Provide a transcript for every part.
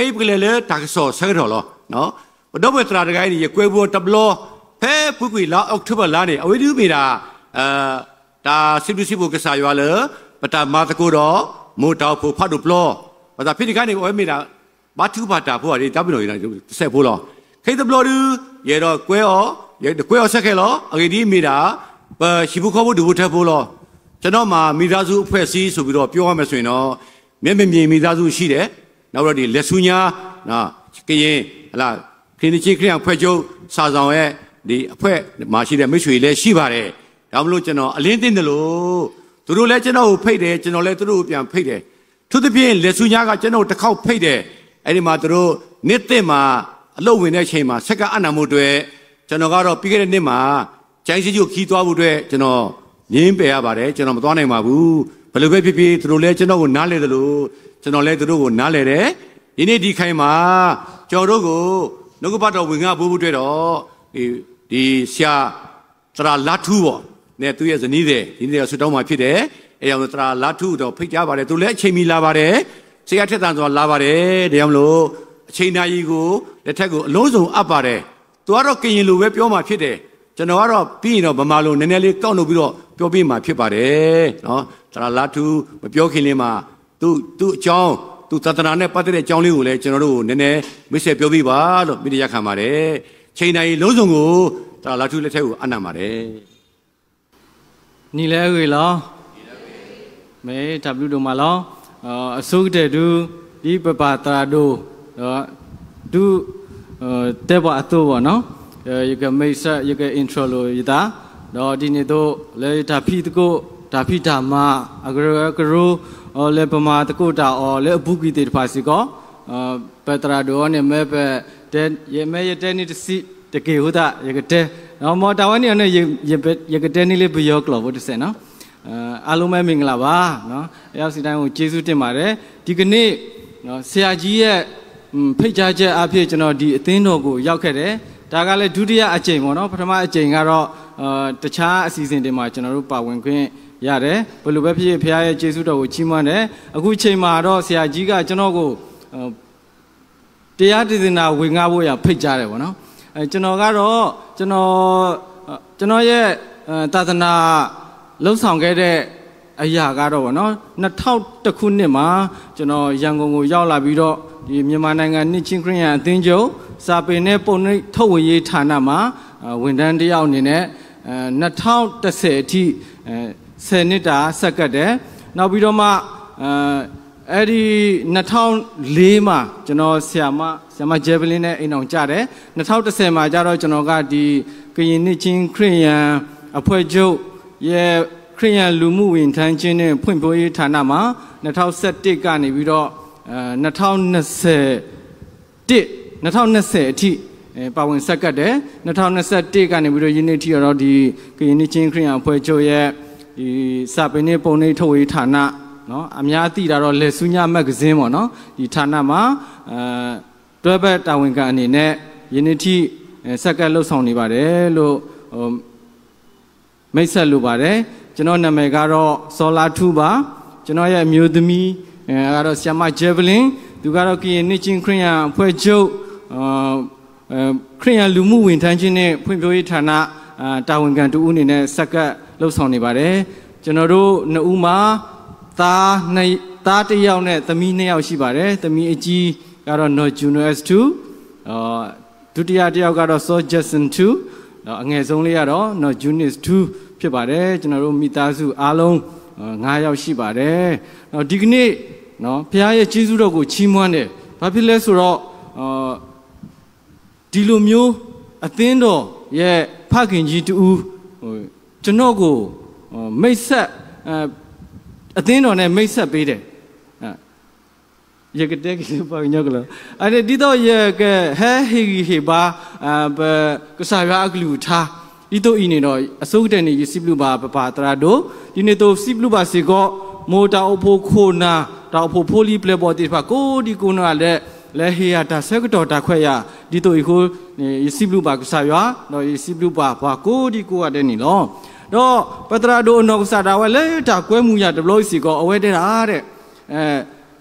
ခဲအံၤပကလဲၤလၢတၢ်ကစီၣ်ဆၢကတီၢ်လီၤ. ပဒီပုၢ်ဝဲၢ်သရၣ်တဂၤအံၤန့ၣ် ယကွဲးပူၤအီၤတဘျီ, ဖဲပူၤကွံာ်လါအီးကထိဘၢၣ်လါန့ၣ် အဝဲဒုးမ့ၢ်ဒၣ် တၢ်စံးဘျုးစံးဖှိၣ်ကစၢ်ယွၤလၢ ပတၢ်မၤသကိးဒီး မိၢ်တၢ်အိၣ်ဖှိၣ်ဖးဒိၣ်ပျီ, ဘၣ်ဆၣ်ဖဲန့ၣ်အခါန့ၣ် အဝဲမ့ၢ်ဒၣ် ဘါထုကဖၣ်တၢ်ဖိဧါ တၢ်ဘျုးနီၣ်တစဲးဖိလီၤ. ခဲအံၤတဘျီဒုး ယအဲၣ်ဒိးကွဲးအီၤ, ယကွဲးအီၤဆၢခဲလီၤ. အဂ့ၢ်ဒ်အံၤမ့ၢ်ဒၣ် ပဟံၣ်ဖိဃီဖိဒူၣ်ဖိထၢဖိလီၤ. ကျွန်တော်မှာ မိသားစုအဖွဲ့အစည်းဆိုပြီးတော့ ပြောရမယ်ဆိုရင်တော့ မျက်မမြင်မိသားစုရှိတယ်, နောက်ပြီးတော့ ဒီလက်ဆူညါ ကရင် ဟလာ ကရင်နှစ်ခြင်းခရစ်ယာန်အဖွဲ့ချုပ် စာဆောင်ရဲ့ ဒီအဖွဲ့မှာရှိတဲ့မိတ်ဆွေလည်းရှိပါတယ်. ဒါမလို့ကျွန်တော်အလင်းသင်တယ်လို့ သူတို့လည်းကျွန်တော်ကိုဖိတ်တယ်, ကျွန်တော်လည်းသူတို့ကိုပြန်ဖိတ်တယ်. အထူးသဖြင့် လက်ဆူညါကကျွန်တော်ကိုတစ်ခေါက်ဖိတ်တယ်. အဲ့ဒီမှာသူတို့နှစ်သစ်မှာအလုပ်ဝင်တဲ့အချိန်မှာ ဆက်ကပ်အပ်နှံဖို့အတွက် ကျွန်တော်ကတော့ပြီးခဲ့တဲ့နှစ်မှာ ကျိုင်းစင်းကြီးကိုခရီးသွားဖို့အတွက် ကျွန်တော်ငြင်းပယ်ရပါတယ်, ကျွန်တော်မသွားနိုင်ပါဘူး. ဘယ်လိုပဲဖြစ်ဖြစ် သူတို့လည်းကျွန်တော့်ကိုနားလည်သလို ကျွန်တော်လည်းသူတို့ကိုနားလည်တယ်. ဒီနေ့ဒီအချိန်မှာ ကျွန်တော်တို့ကိုနှုတ်ကပတ်တော်ဝင်ငါဖို့အတွက်တော့ ဒီဆရာ သရၣ်လါထူပေါ့ နဲ့သူ့ရဲ့ဇနီးသည်, ဒီနေ့ကဆုတောင်းမှာဖြစ်တယ်. အဲဒါကြောင့်သရၣ်လါထူကိုတော့ဖိတ်ကြားပါတယ်, သူလည်းအချိန်မီလာပါတယ်, စိတ်အားထက်သန်စွာလာပါတယ်. ဒါကြောင့်မလို့ အချိန်နာရီကို လက်ထက်ကိုအလုံးစုံအပ်ပါတယ်. သူကတော့ကရင်လိုပဲပြောမှာဖြစ်တယ်, ကျွန်တော်ကတော့ပြီးရင်တော့ဗမာလိုနည်းနည်းလေးကောက်နုတ်ပြီးတော့ပြောပေးမှာဖြစ်ပါတယ်နော်. သရၣ်လါထူမပြောခင်လေးမှာ သူ့သူ့အကြောင်း သူသာသနာနဲ့ပတ်သက်တဲ့အကြောင်းလေးကိုလည်းကျွန်တော်တို့ကိုနည်းနည်းမိတ်ဆက်ပြောပေးပါလို့မေတ္တာရပ်ခံပါတယ်. ချိန်နာရီလုံးစုံကိုသရၣ်လါထူလက်ထက်ကိုအပ်နှံပါတယ်. နံၤလၢအဂ့ၤလီၤ. မ့ၢ်တၢ်ဘျုးဒိၣ်မးလီၤ. အဆိကတၢၢ်ဒုး ဒ်ပပၢ်သရၣ်ဒိၣ် ဒုး တဲပှၤအသိးဘၣ်နီၤ, ယကမိတ်ဆက် ယက intro လိာ်ယသး, ဒီးဒ်န့ၣ်အသိး လၢယတၢ်ဖံးသကိး တၢ်ဖံးတၢ်မၤ အကရၢကရိ လၢပမၤသကိးတၢ်အီၤလၢအပူၤကွံာ်သ့ၣ်တဖၣ်စ့ၢ်ကီး ပသရၣ်ဒိၣ်အီၤန့ၣ် မ့ၢ်ပတဲ ယမ့ၢ်ယတဲန့ၣ်တစံးတက့ၢ်အဃိသတး ယကတဲ, ဒီးမ်တၢ်ဝဲန့ၣ်အီၤန့ၣ် ယကတဲန့ၣ်လၢပယီၤကျိာ်ဖိတစဲးနီၤ. အားလုံးပဲမင်္ဂလာပါနော်, ရောက်စီတိုင်းကိုကျေးဇူးတင်ပါတယ်. ဒီကနေ့ ဆရာကြီးရဲ့ ဖိတ်ကြားချက်အားဖြင့် ကျွန်တော်ဒီအသင်းတော်ကိုရောက်ခဲ့တယ်. ဒါကလည်းဒုတိယအကြိမ်ပေါ့နော်, ပထမအကြိမ်ကတော့ တခြားအစီအစဉ်တွေမှာကျွန်တော်တို့ပါဝင်ခွင့်ရတယ်. ဘယ်လိုပဲဖြစ်ဖြစ် ဘုရားရဲ့ကျေးဇူးတော်ကိုချီးမွမ်းတယ်. အခုချိန်မှာတော့ဆရာကြီးကကျွန်တော်ကို တရားဒေသနာဝင်ငါဖို့ရာဖိတ်ကြားတယ်ပေါ့နော်. အဲကျွန်တော်ကတော့ကျွန်တော်အဲကျွန်တော်ရဲ့အဲသာသနာလှုပ်ဆောင်ခဲ့တဲ့အရာကတော့ပေါ့နော်, နှစ်ထောင့်တစ်ခုနှစ်မှာကျွန်တော်ရန်ကုန်ကိုရောက်လာပြီးတော့ဒီမြန်မာနိုင်ငံနှစ်ခြင်းခရစ်ယာန်အသင်းချုပ်စာပေနဲ့ပုံနှိပ်ထုတ်ဝေရေးဌာနမှာအဲဝန်ထမ်းတစ်ယောက်အနေနဲ့အဲနှစ်ထောင့်တစ်ဆယ်အထိအဲဆယ်နှစ်တာဆက်ကပ်တယ်. နောက်ပြီးတော့မှအဲ အဲ့ဒီနှစ်ထောင့်လေးမှာကျွန်တော်ဆရာမဆရာမ Javelin နဲ့အိမ်ထောင်ကျတယ်. နှစ်ထောင့်တစ်ဆယ်မှာကျတော့ကျွန်တော်ကဒီကရင်နှစ်ခြင်းခရစ်ယာန်အဖွဲ့ချုပ်ရဲ့ခရစ်ယာန်လူမှုဝန်ထမ်းခြင်းနဲ့ဖွံ့ဖြိုးရေးဌာနမှာနှစ်ထောင့်ဆယ့်တစ်ကနေပြီးတော့အဲနှစ်ထောင့်နှစ်ဆယ်တစ်နှစ်ထောင့်နှစ်ဆယ်အထိအဲပါဝင်ဆက်ကပ်တယ်. နှစ်ထောင့်နှစ်ဆယ့်တစ်ကနေပြီးတော့ယနေ့ထိတော့ဒီကရင်နှစ်ခြင်းခရစ်ယာန်အဖွဲ့ချုပ်ရဲ့ဒီစာပေနဲ့ပုံနှိပ်ထုတ်ဝေရေးဌာနနော်, အများသိတာတော့လယ်ဆူညါ magazine ပေါ့နော်, ဒီဌာနမှာအဲတွဲဘက်တာဝန်ခံအနေနဲ့ယနေ့ထိအဲဆက်ကပ်လှုပ်ဆောင်နေပါတယ်လို့အဲမိတ်ဆက်လိုပါတယ်. ကျွန်တော်နာမည်ကတော့စောလါထူးပါ. ကျွန်တော်ရဲ့အမျိုးသမီးအဲကတော့ဆရာမ Javelin, သူကတော့ကရင်နှစ်ခြင်းခရစ်ယာန်အဖွဲ့ချုပ်အဲအဲခရစ်ယာန်လူမှုဝန်ထမ်းခြင်းနဲ့ဖွံ့ဖြိုးရေးဌာနအဲတာဝန်ခံတဦးအနေနဲ့ဆက်ကပ်လှုပ်ဆောင်နေပါတယ်. ကျွန်တော်တို့နှစ်ဦးမှာသားနှစ်သားတစ်ယောက်နဲ့သမီးနှစ်ယောက်ရှိပါတယ်. သမီးအကြီးကတော့နော် Juno S two, အဲဒုတိယတစ်ယောက်ကတော့စော Jackson two, ဒီးအငယ်ဆုံးလေးကတော့နော် Eunice two ဖြစ်ပါတယ်. ကျွန်တော်တို့မိသားစုအားလုံးအဲငါးယောက်ရှိပါတယ်. ဒီးဒီကနေ့နော်ဘုရားရဲ့ကျေးဇူးတော်ကိုချီးမွမ်းတယ်. ဘာဖြစ်လဲဆိုတော့အဲ ဒီလိုမျိုးအသင်းတော်ရဲ့ဖခင်ကြီးတဦးဟိုကျွန်တော်ကိုဟိုမိတ်ဆက်အဲအသင်းတော်နဲ့မိတ်ဆက်ပေးတယ်အဲယကတဲကလေးပှၤကညီကလီၤ. အဲဒ်သိးယကဟဲဟ့ၣ်ဂံၢ်ဟ့ၣ်ဘါအဲပကစၢ်ယွၤအကလုၢ်ကထါ ဒ်သိးအံၤန့ၣ်ဒီးအဆိကတၢၢ်န့ၣ် ယစံးဘျုးဘၣ်ပပၢ်သရၣ်ဒိၣ်, ဒ်န့ၣ်သိးစံးဘျုးဘၣ်စ့ၢ်ကီး မိၢ်တၢ်အိၣ်ဖှိၣ်ခိၣ်နၢ် တၢ်အိၣ်ဖှိၣ်ဖိလံၤပျဲၢ်ဘီၣ်သ့ၣ်တဖၣ် ကိးဒံကိးနီၢ်ဂၤဒဲး လၢဟ့ၣ်ယၤတၢ်ဆၢကတီၢ်တၢ်ခွဲးယာ် ဒ်သိးအံၤအဃိန့ၣ် ယစံးဘျုးဘၣ်ကစၢ်ယွၤ ဒီးယစံးဘျုးဘၣ်ပှၤကိးဒံကိးဂၤဒဲးန့ၣ်လီၤ. ဒီးပသရၣ်ဒိၣ်အနီၢ်ကစၢ်ဒၣ်ဝဲလၢတၢ်ကွဲမုာ်ယၤတဘျီအံၤစ့ၢ်ကီး အဝဲတဲဒၣ်ဒဲး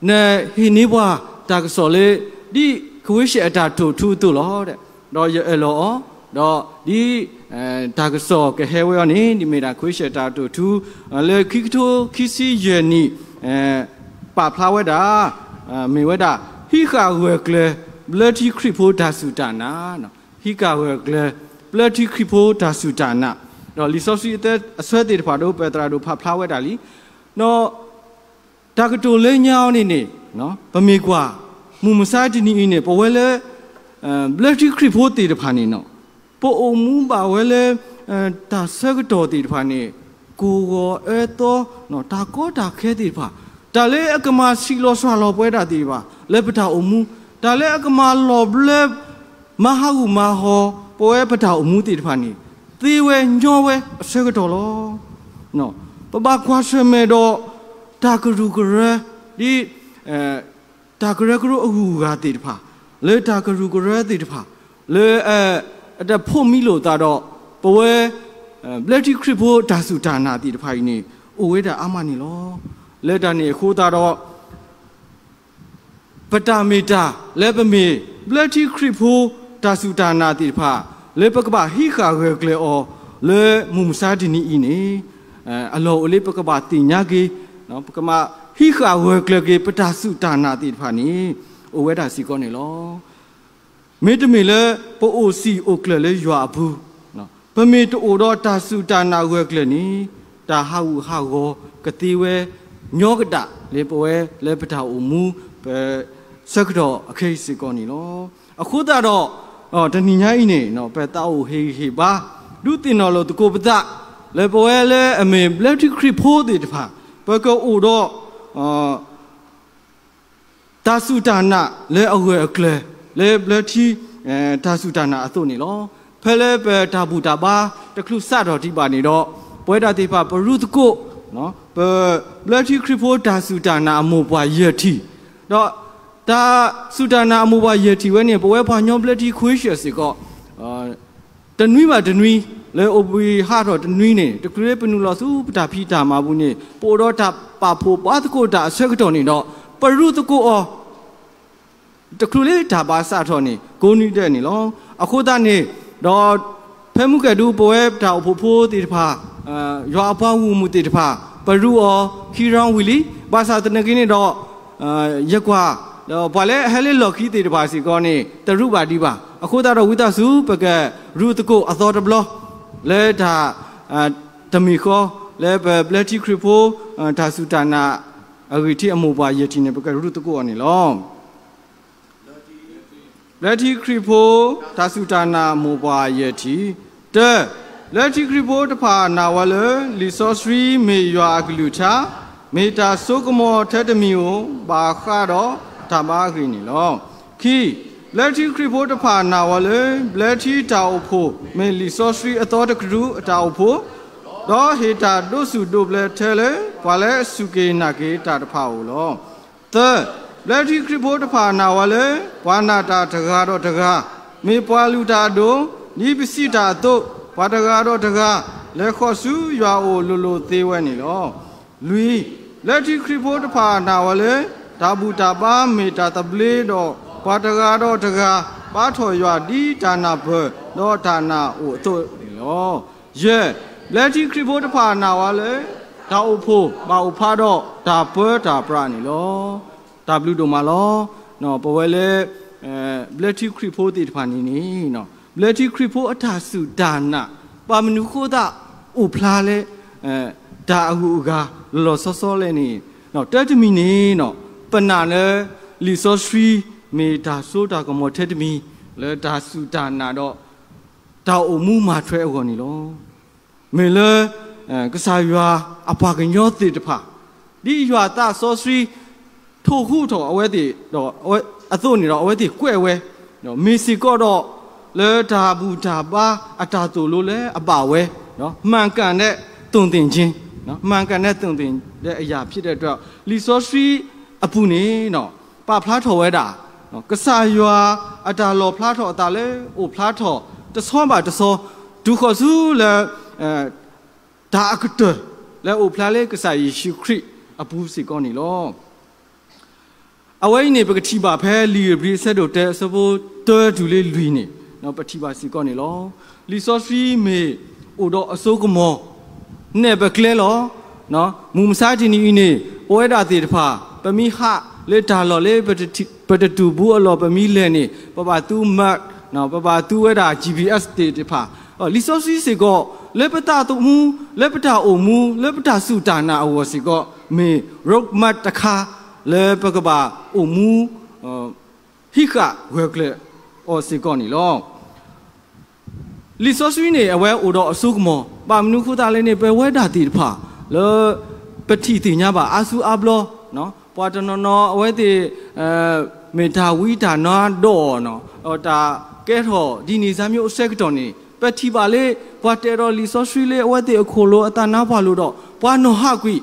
နဟ့ၣ်န့ၢ်ပှၤတၢ်ကစီၣ်လၢ ဒ်ခဝ့ၡၢၣ်အတၢ်တိာ်ထူအသိးလီၤ. ဒီးယအၢၣ်လီၤအီၤ, ဒီးဒ် တၢ်ကစီၣ်ကဟဲဝဲအီၤန့ၣ် ဒ်မ့ၢ်ဒၣ်ခဝ့ၡၢၣ်တၢ်တိာ်ထူ လၢခံကထိခံဆံယဲၢ်နံၣ် ပာ်ဖျါဝဲဒၣ် မ့ၢ်ဝဲဒၣ် ဟံးဃာ်ဂၢၢ်ကျၢၤ ဘျၢထံခရံာ်ဖိတၢ်စူၢ်တၢ်နာ်, ဟံးဃာ်ဂၢၢ်ကျၢၤ ဘျၢထံခရံာ်ဖိတၢ်စူၢ်တၢ်နာ်, ဒီးလံာ်စီဆှံအဆၢသ့ၣ်တဖၣ်ဒီး ပသရၣ်ဒိၣ်ဖးဖျါဝဲဒၣ်လံ. ဒီး တၢ်ကတိၤလၢညါအီၤန့ၣ်န့ၣ် ပမ့ၢ်ကွၢ် မုၢ်မဆါတနံၤအံၤန့ၣ် ပဝဲလၢ ဘျၢထံခရံာ်ဖိသ့ၣ်တဖၣ်န့ၣ် ပအိၣ်မူဘၣ်ဝဲလၢ တၢ်ဆၢကတီၢ်သ့ၣ်တဖၣ်န့ၣ် ကိၢ်ဂီၤအၢသီ တၢ်ကီတၢ်ခဲသ့ၣ်တဖၣ်, တၢ်လၢအကမၤဆံးလီၤစှၤလီၤပဝဲဒၣ်သ့ၣ်တဖၣ် လၢပတၢ်အိၣ်မူ, တၢ်လၢအကမၤလီၤဘျၢ မၤဟးဂူာ်မၤဟးဂီၤ ပဝဲပတၢ်အိၣ်မူသ့ၣ်တဖၣ်န့ၣ် သ့ဝဲညီဝဲအဆၢကတီၢ်လီၤ. ပဘၣ်ကွၢ်ဆၢၣ်မဲာ်ဒီး တၢ်ကရူၢ်ကရၢ ဒ် တၢ်ကရၢကရိအဂုၤအဂၤသ့ၣ်တဖၣ်, လၢတၢ်ကရူၢ်ကရၢသ့ၣ်တဖၣ်, လၢ အတဖိးမံလိာ်သးဒီး ပဝဲ ဘျၢထံခရံာ်ဖိတၢ်စူၢ်တၢ်နာ်သ့ၣ်တဖၣ်အံၤန့ၣ် အိၣ်ဝဲဒၣ်အါမးန့ၣ်လီၤ. လၢတၢ်န့ၣ်အဃိသတးဒီး ပတၢ်မ့ၢ်တၢ်လၢပမ့ၢ် ဘျၢထံခရံာ်ဖိတၢ်စူၢ်တၢ်နာ်သ့ၣ်တဖၣ် လၢပကဘၣ်ဟံးဃာ်ဂၢၢ်ကျၢၤအီၤ လၢမုၢ်မဆါတနံၤအံၤန့ၣ် အလီၢ်အိၣ်လၢပကဘၣ်သ့ၣ်ညါက့ၤ, ပကဘၣ်ဟံးဃာ်ဂၢၢ်ကျၢၤက့ၤ ပတၢ်စူၢ်တၢ်နာ်သ့ၣ်တဖၣ်န့ၣ် အိၣ်ဝဲဒၣ်စ့ၢ်ကီးန့ၣ်လီၤ. မ့တမ့ၢ်လၢပအိၣ်စံာ်အိၣ်ကျၢၤလၢယွၤအပူၤ, ပမ့ၢ်တအိၣ်ဒီးတၢ်စူၢ်တၢ်နာ်ဂၢၢ်ကျၢၤန့ၣ် တၢ်ဟးဂူာ်ဟးဂီၤကသ့ဝဲ ညီကဒၣ်လၢပဝဲလၢပတၢ်အိၣ်မူ ပဆၢကတီၢ်အခဲအံၤစ့ၢ်ကီးန့ၣ်လီၤ. အဃိသတးဒီး တနံၤညါအံၤန့ၣ် ပသးအိၣ်ဟ့ၣ်ဂံၢ်ဟ့ၣ်ဘါ ဒုးသ့ၣ်နီၣ်လိာ်သကိးပသး လၢပဝဲလၢအမ့ၢ်ဘျၢထံခရံာ်ဖိသ့ၣ်တဖၣ် ပကအိၣ်ဒီး တၢ်စူၢ်တၢ်နာ်လၢအဂၢၢ်အကျၢၤ လၢဘျၢထံ တၢ်စူၢ်တၢ်နာ်အသိးန့ၣ်လီၤ. ဖဲလၢပတၢ်ဘူၣ်တၢ်ဘါတချုးစးထီၣ်ဒံးဘၣ်န့ၣ်ဒီး ပဝဲဒၣ်သ့ၣ်တဖၣ်ပရူးသကိး ပဘျၢထံခရံာ်ဖိတၢ်စူၢ်တၢ်နာ်အမိၢ်ပှၢ်ယဲၢ်ထံၣ်, ဒီးတၢ်စူၢ်တၢ်နာ်အမိၢ်ပှၢ်ယဲၢ်ထံၣ်ဝဲန့ၣ် ပဝဲပှၤကညီဘျၢထံခဝ့ၡၢၣ်စ့ၢ်ကီး တနွံဘၣ်တနွံ လၢအိၣ်ဘှံးဟးထီၣ်တနွံန့ၣ် တချုးလၢပနုာ်လီၤဆူပတၢ်ဖံးတၢ်မၤပူၤန့ၣ် ပအိၣ်ဒီးတၢ်ပာ်ဖှိၣ်ဘါသကိးတၢ်အဆၢကတီၢ်န့ၣ်ဒီး ပရူးသကိးအီၤ တချုးလၢတၢ်ဘါစးထီၣ်န့ၣ် ကိးနွံဒဲးန့ၣ်လီၤ. အဃိသတးန့ၣ်ဒီး ဖဲမုၢ်ကဲၣ်ဒူ ပဝဲပတၢ်အိၣ်ဖှိၣ်ဖိသ့ၣ်တဖၣ် ယွၤအပှၤဂီၢ်မုၢ်သ့ၣ်တဖၣ် ပရူးအီၤခံရောင်းဝံၤလံ. ဘၣ်ဆၣ်သနာ်က့န့ၣ်ဒီး ယကွၢ် ပှၤလၢအဟဲလၢလီၢ်ခံသ့ၣ်တဖၣ်စ့ၢ်ကီးန့ၣ် တရူးဘၣ်ဒံးဘၣ်. အဃိသတးဒီးဝံသးစူၤ ပကရူးသကိးအသီတဘျီ လၢတၢ် တမံၤဃီ လၢပဘျၢထံခရံာ်ဖိ တၢ်စူၢ်တၢ်နာ် အဂံၢ်ထံးအမိၢ်ပှၢ်ယဲၢ်ထံၣ်န့ၣ် ပကရူးသကိးအီၤန့ၣ်လီၤ. ဘျၢထံခရံာ်ဖိ တၢ်စူၢ်တၢ်နာ်မိၢ်ပှၢ်ယဲၢ်ထံၣ်, တၢ, ဘျၢထံခရံာ်ဖိတဖၣ်နာ်ဝဲလၢ လံာ်စီဆှံမ့ၢ်ယွၤအကလုၢ်ကထါ, မ့ၢ်တၢ်စိကမီၤထဲတမံၤဧိၤ ဘၣ်ဃးဒီးတၢ်ဘါအဂ့ၢ်န့ၣ်လီၤ. ခံ, ဘျၢထံခရံာ်ဖိတဖၣ်နာ်ဝဲလၢ ဘျၢထံတၢ်အိၣ်ဖှိၣ် မ့ၢ်လံာ်စီဆှံအသီတကတြူၢ်အတၢ်အိၣ်ဖှိၣ်, ဒီးဟ့ၣ်တၢ်ဒိးစူၣ်ဒိးဘျၢထဲလၢ ပှၤလၢအစူၢ်က့ၤနာ်က့ၤတၢ်တဖၣ်အအိၣ်လီၤ. သၢ, ဘျၢထံခရံာ်ဖိတဖၣ်နာ်ဝဲလၢ ပှၤနာ်တၢ်တဂၤဒီးတဂၤ, မ့ၢ်ပှၤလုၢ်တၢ်အဒိၣ်, ဒ်ပစံးတၢ်အသိး, ပှၤတဂၤဒီးတဂၤ လဲၤဃီၤဆူယွၤအအိၣ်လိၤလိၤသ့ဝဲန့ၣ်လီၤ. လွံၢ်, ဘျၢထံခရံာ်ဖိတဖၣ်နာ်ဝဲလၢ တၢ်ဘူၣ်တၢ်ဘါမ့ၢ်တၢ်သဘျ့ဒီး ပှၤတဂၤဒီးတဂၤ ဘါထီၣ်ယွၤဒ်တၢ်နၢ်ပၢၢ် ဒီးတၢ်နာ်အိၣ်အသိးန့ၣ်လီၤ. ယဲၢ်, ဘျၢထံခရံာ်ဖိတဖၣ်နာ်ဝဲလၢ တၢ်အိၣ်ဖှိၣ်ဘၣ်အိၣ်ဖျါဒီးတၢ်ပၢတၢ်ပြးန့ၣ်လီၤ. တၢ်ဘျုးဒိၣ်မးလီၤ. ပဝဲလၢ ဘျၢထံခရံာ်ဖိသ့ၣ်တဖၣ်န့ၣ်န့ၣ် ဘျၢထံခရံာ်ဖိအတၢ်စူၢ်တၢ်နာ် ဘၣ်မနုၤဃိသတးအိၣ်ဖျါလၢ တၢ်အဂုၤအဂၤလီၤလီၤဆီဆီလဲၣ်န့ၣ် တၢ်တမံၤန့ၣ် ပနာ်လၢ လံာ်စီဆှံမ့ၢ်တၢ်စိတၢ်ကမီၤထဲတမံၤ လၢတၢ်စူၢ်တၢ်နာ်ဒီး တၢ်အိၣ်မူမၤထွဲအဂီၢ်န့ၣ်လီၤ. မ့ၢ်လၢ ကစၢ်ယွၤအပှၤကညီသ့ၣ်တဖၣ် ဒ်ယွၤသးစီဆှံ ထိၣ်ဟူးထီၣ်အဝဲသ့ၣ်ဒီး အဝဲအသိးန့ၣ်ဒီး အဝဲသ့ၣ်ကွဲးဝဲ မ့ၢ်စ့ၢ်ကီးဒီး လၢတၢ်ဘူၣ်တၢ်ဘါအတၢ်သိၣ်လိလၢအဘၣ်ဝဲ မှန်ကန်တဲ့ သွန်သင်ခြင်း, မှန်ကန်တဲ့ သွန်သင်ခြင်း အရာဖြစ်တဲ့အတွက် လံာ်စီဆှံအပူၤန့ၣ် ပာ်ဖျါထီၣ်ဝဲဒၣ် ကစၢ်ယွၤအတၢ်လီၣ်ဖျါထီၣ်အသးလၢ အိၣ်ဖျါထီၣ်တဆီဘၣ်တဆီ တုၤဃီၤဆူလၢ တၢ်အကတၢၢ်လၢအိၣ်ဖျါလၢကစၢ်ယ့ၣ်ၡူးခရံာ်အပူၤစ့ၢ်ကီးန့ၣ်လီၤ. အဝဲအံၤန့ၣ် ပကထံၣ်ဘၣ်ဖဲလံာ်ဧ့ၤဘြံၤအဆၢဒိၣ်တၢ အဆၢဖိတၢတုၤလၢလွံၢ်န့ၣ် ပထံၣ်ဘၣ်စ့ၢ်ကီးန့ၣ်လီၤ. လံာ်စီဆှံမ့ၢ်အိၣ်ဒီးအစိကမီၤ နဲၣ်ပကျဲလီၤ. မုၢ်မဆါတနံၤအံၤန့ၣ် ပဝဲဒၣ်သ့ၣ်တဖၣ် ပမ့ၢ်ဟးလၢတၢ်လီၢ်လၢ ပတတူၢ်ဘူးအလီၢ် ပမ့ၢ်လဲၤန့ၣ် ပဘၣ်သူ map, ပဘၣ်သူဝဲဒၣ် G P S သ့ၣ်တဖၣ် လံာ်စီဆှံစ့ၢ်ကီး လၢပသးသမူ လၢပတၢ်အိၣ်မူ လၢပတၢ်စူၢ်တၢ်နာ်အဂီၢ်စ့ၢ်ကီး မ့ၢ် road map တခါ လၢပကဘၣ်အိၣ်မူ ဟံးဃာ်ဂၢၢ်ကျၢၤအီၤစ့ၢ်ကီးန့ၣ်လီၤ. လံာ်စီဆှံန့ၣ် အဝဲအိၣ်ဒီးအစိကမီၤ ဘၣ်မနုၤအဃိသတးလဲၣ်န့ၣ် ပဝဲဒၣ်သ့ၣ်တဖၣ် လၢ ပထံၣ်သ့ၣ်ညါဘၣ်အါစုအါဘျီ ပှၤတနီၤနီၤအဝဲသ့ၣ် မ့ၢ်တၢ်ဝံတၢ်နါဒီး တၢ်ကဲထီၣ်ဒ်န့ၣ် စၢ်မံအိၣ်ဆၢကတီၢ်န့ၣ် ပထံၣ်ဘၣ်လၢ ပှၤတဲဒီးလံာ်စီဆှံလၢအဝဲသ့ၣ်အခိၣ်လိၤအသးနါပှၢ်လိၤဒီး ပှၤနီၣ်ဟးကွံာ်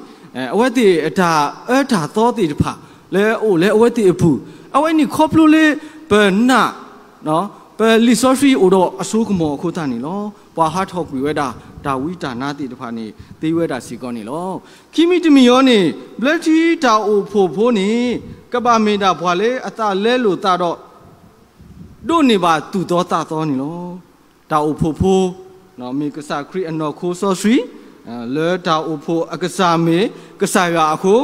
အဝဲသ့ၣ်အတၢ်အၢတၢ်သီသ့ၣ်တဖၣ် လၢအအိၣ်လၢအဝဲသ့ၣ်အပူၤ အဝဲန့ၣ်ခီဖျိလၢ ပနာ် ပလံာ်စီဆှံအိၣ်ဒီးအစိကမီၤအဃိသတးန့ၣ်လီၤ. ပှၤဟးထီၣ်ကွံာ်ဝဲဒၣ် တၢ်ဝံတၢ်နါသ့ၣ်တဖၣ်န့ၣ် သ့ဝဲဒၣ်စ့ၢ်ကီးန့ၣ်လီၤ. ခံမံၤတမံၤအံၤန့ၣ် ဘျၢထံတၢ်အိၣ်ဖှိၣ်ဖိန့ၣ် ကဘၣ်မ့ၢ်ဒၣ်ပှၤလၢအသးလဲလိာ်သးဒီး ဒိးန့ၢ်ဘၣ်သူၣ်သီသးသီန့ၣ်လီၤ. တၢ်အိၣ်ဖှိၣ်ဖိ မ့ၢ်ကစၢ်ခရံာ်အနီၢ်ခိစီဆှံ လၢတၢ်အိၣ်ဖှိၣ်အကစၢ်မ့ၢ်ကစၢ်ယွၤအဃိ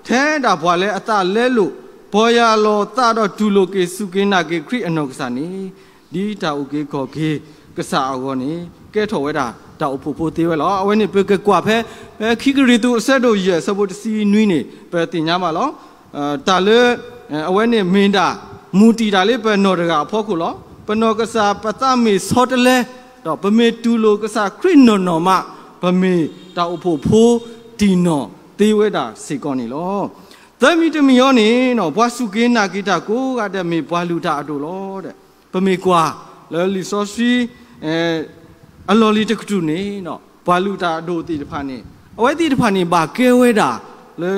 ထဲဒၣ်ပှၤလၢအသးလဲလိာ် ပီၢ်ယၢ်လီၤသးဒီးတူၢ်လိာ်က့ၤစူၢ်က့ၤနာ်က့ၤခရံာ်အနီၢ်ကစၢ်န့ၣ် ဒ်တၢ်အုၣ်က့ၤခီၣ်က့ၤကစၢ်အဂီၢ်န့ၣ် ကဲထီၣ်ဝဲဒၣ်တၢ်အိၣ်ဖှိၣ်ဖိသ့ဝဲလီၤ. အဝဲန့ၣ် ပကကွၢ်ဖဲ ဖဲခံကရံၣ်သူးအဆၢဒိၣ်ယဲၢ်အဆၢဖိတဆံနွံန့ၣ် ပသ့ၣ်ညါဘၣ်လီၤ. တၢ်လၢ အဝဲန့ၣ်မ့ၢ်ဒၣ် မူတံၢ်တၢ်လၢပနီၢ်တဂၤအဖီခိၣ်လီၤ. ပနီၢ်ကစၢ်ပသးမ့ၢ်ဆီတလဲ ဒီးပမ့ၢ်တူၢ်လိာ်ကစၢ်ခရံာ်နီၢ်နီၢ်မး ပမ့ၢ်တၢ်အိၣ်ဖှိၣ်ဖိတံၢ်နီၢ်သ့ဝဲဒၣ်စ့ၢ်ကီးန့ၣ်လီၤ. သၢမံၤတမံၤအံၤန့ၣ် ပှၤစူၢ်က့ၤနာ်က့ၤတၢ်ကိးဂၤဒဲးမ့ၢ်ပှၤလုၢ်တၢ်အဒိၣ်လီၤ. ပမ့ၢ်ကွၢ်လၢလံာ်စီဆှံ အလီၢ်လံၤတကတြူၢ်န့ၣ် ပှၤလုၢ်တၢ်အဒိၣ်သ့ၣ်တဖၣ်န့ၣ် အဝဲသ့ၣ်တဖၣ်န့ၣ် ဘၣ်ကဲဝဲဒၣ်လၢ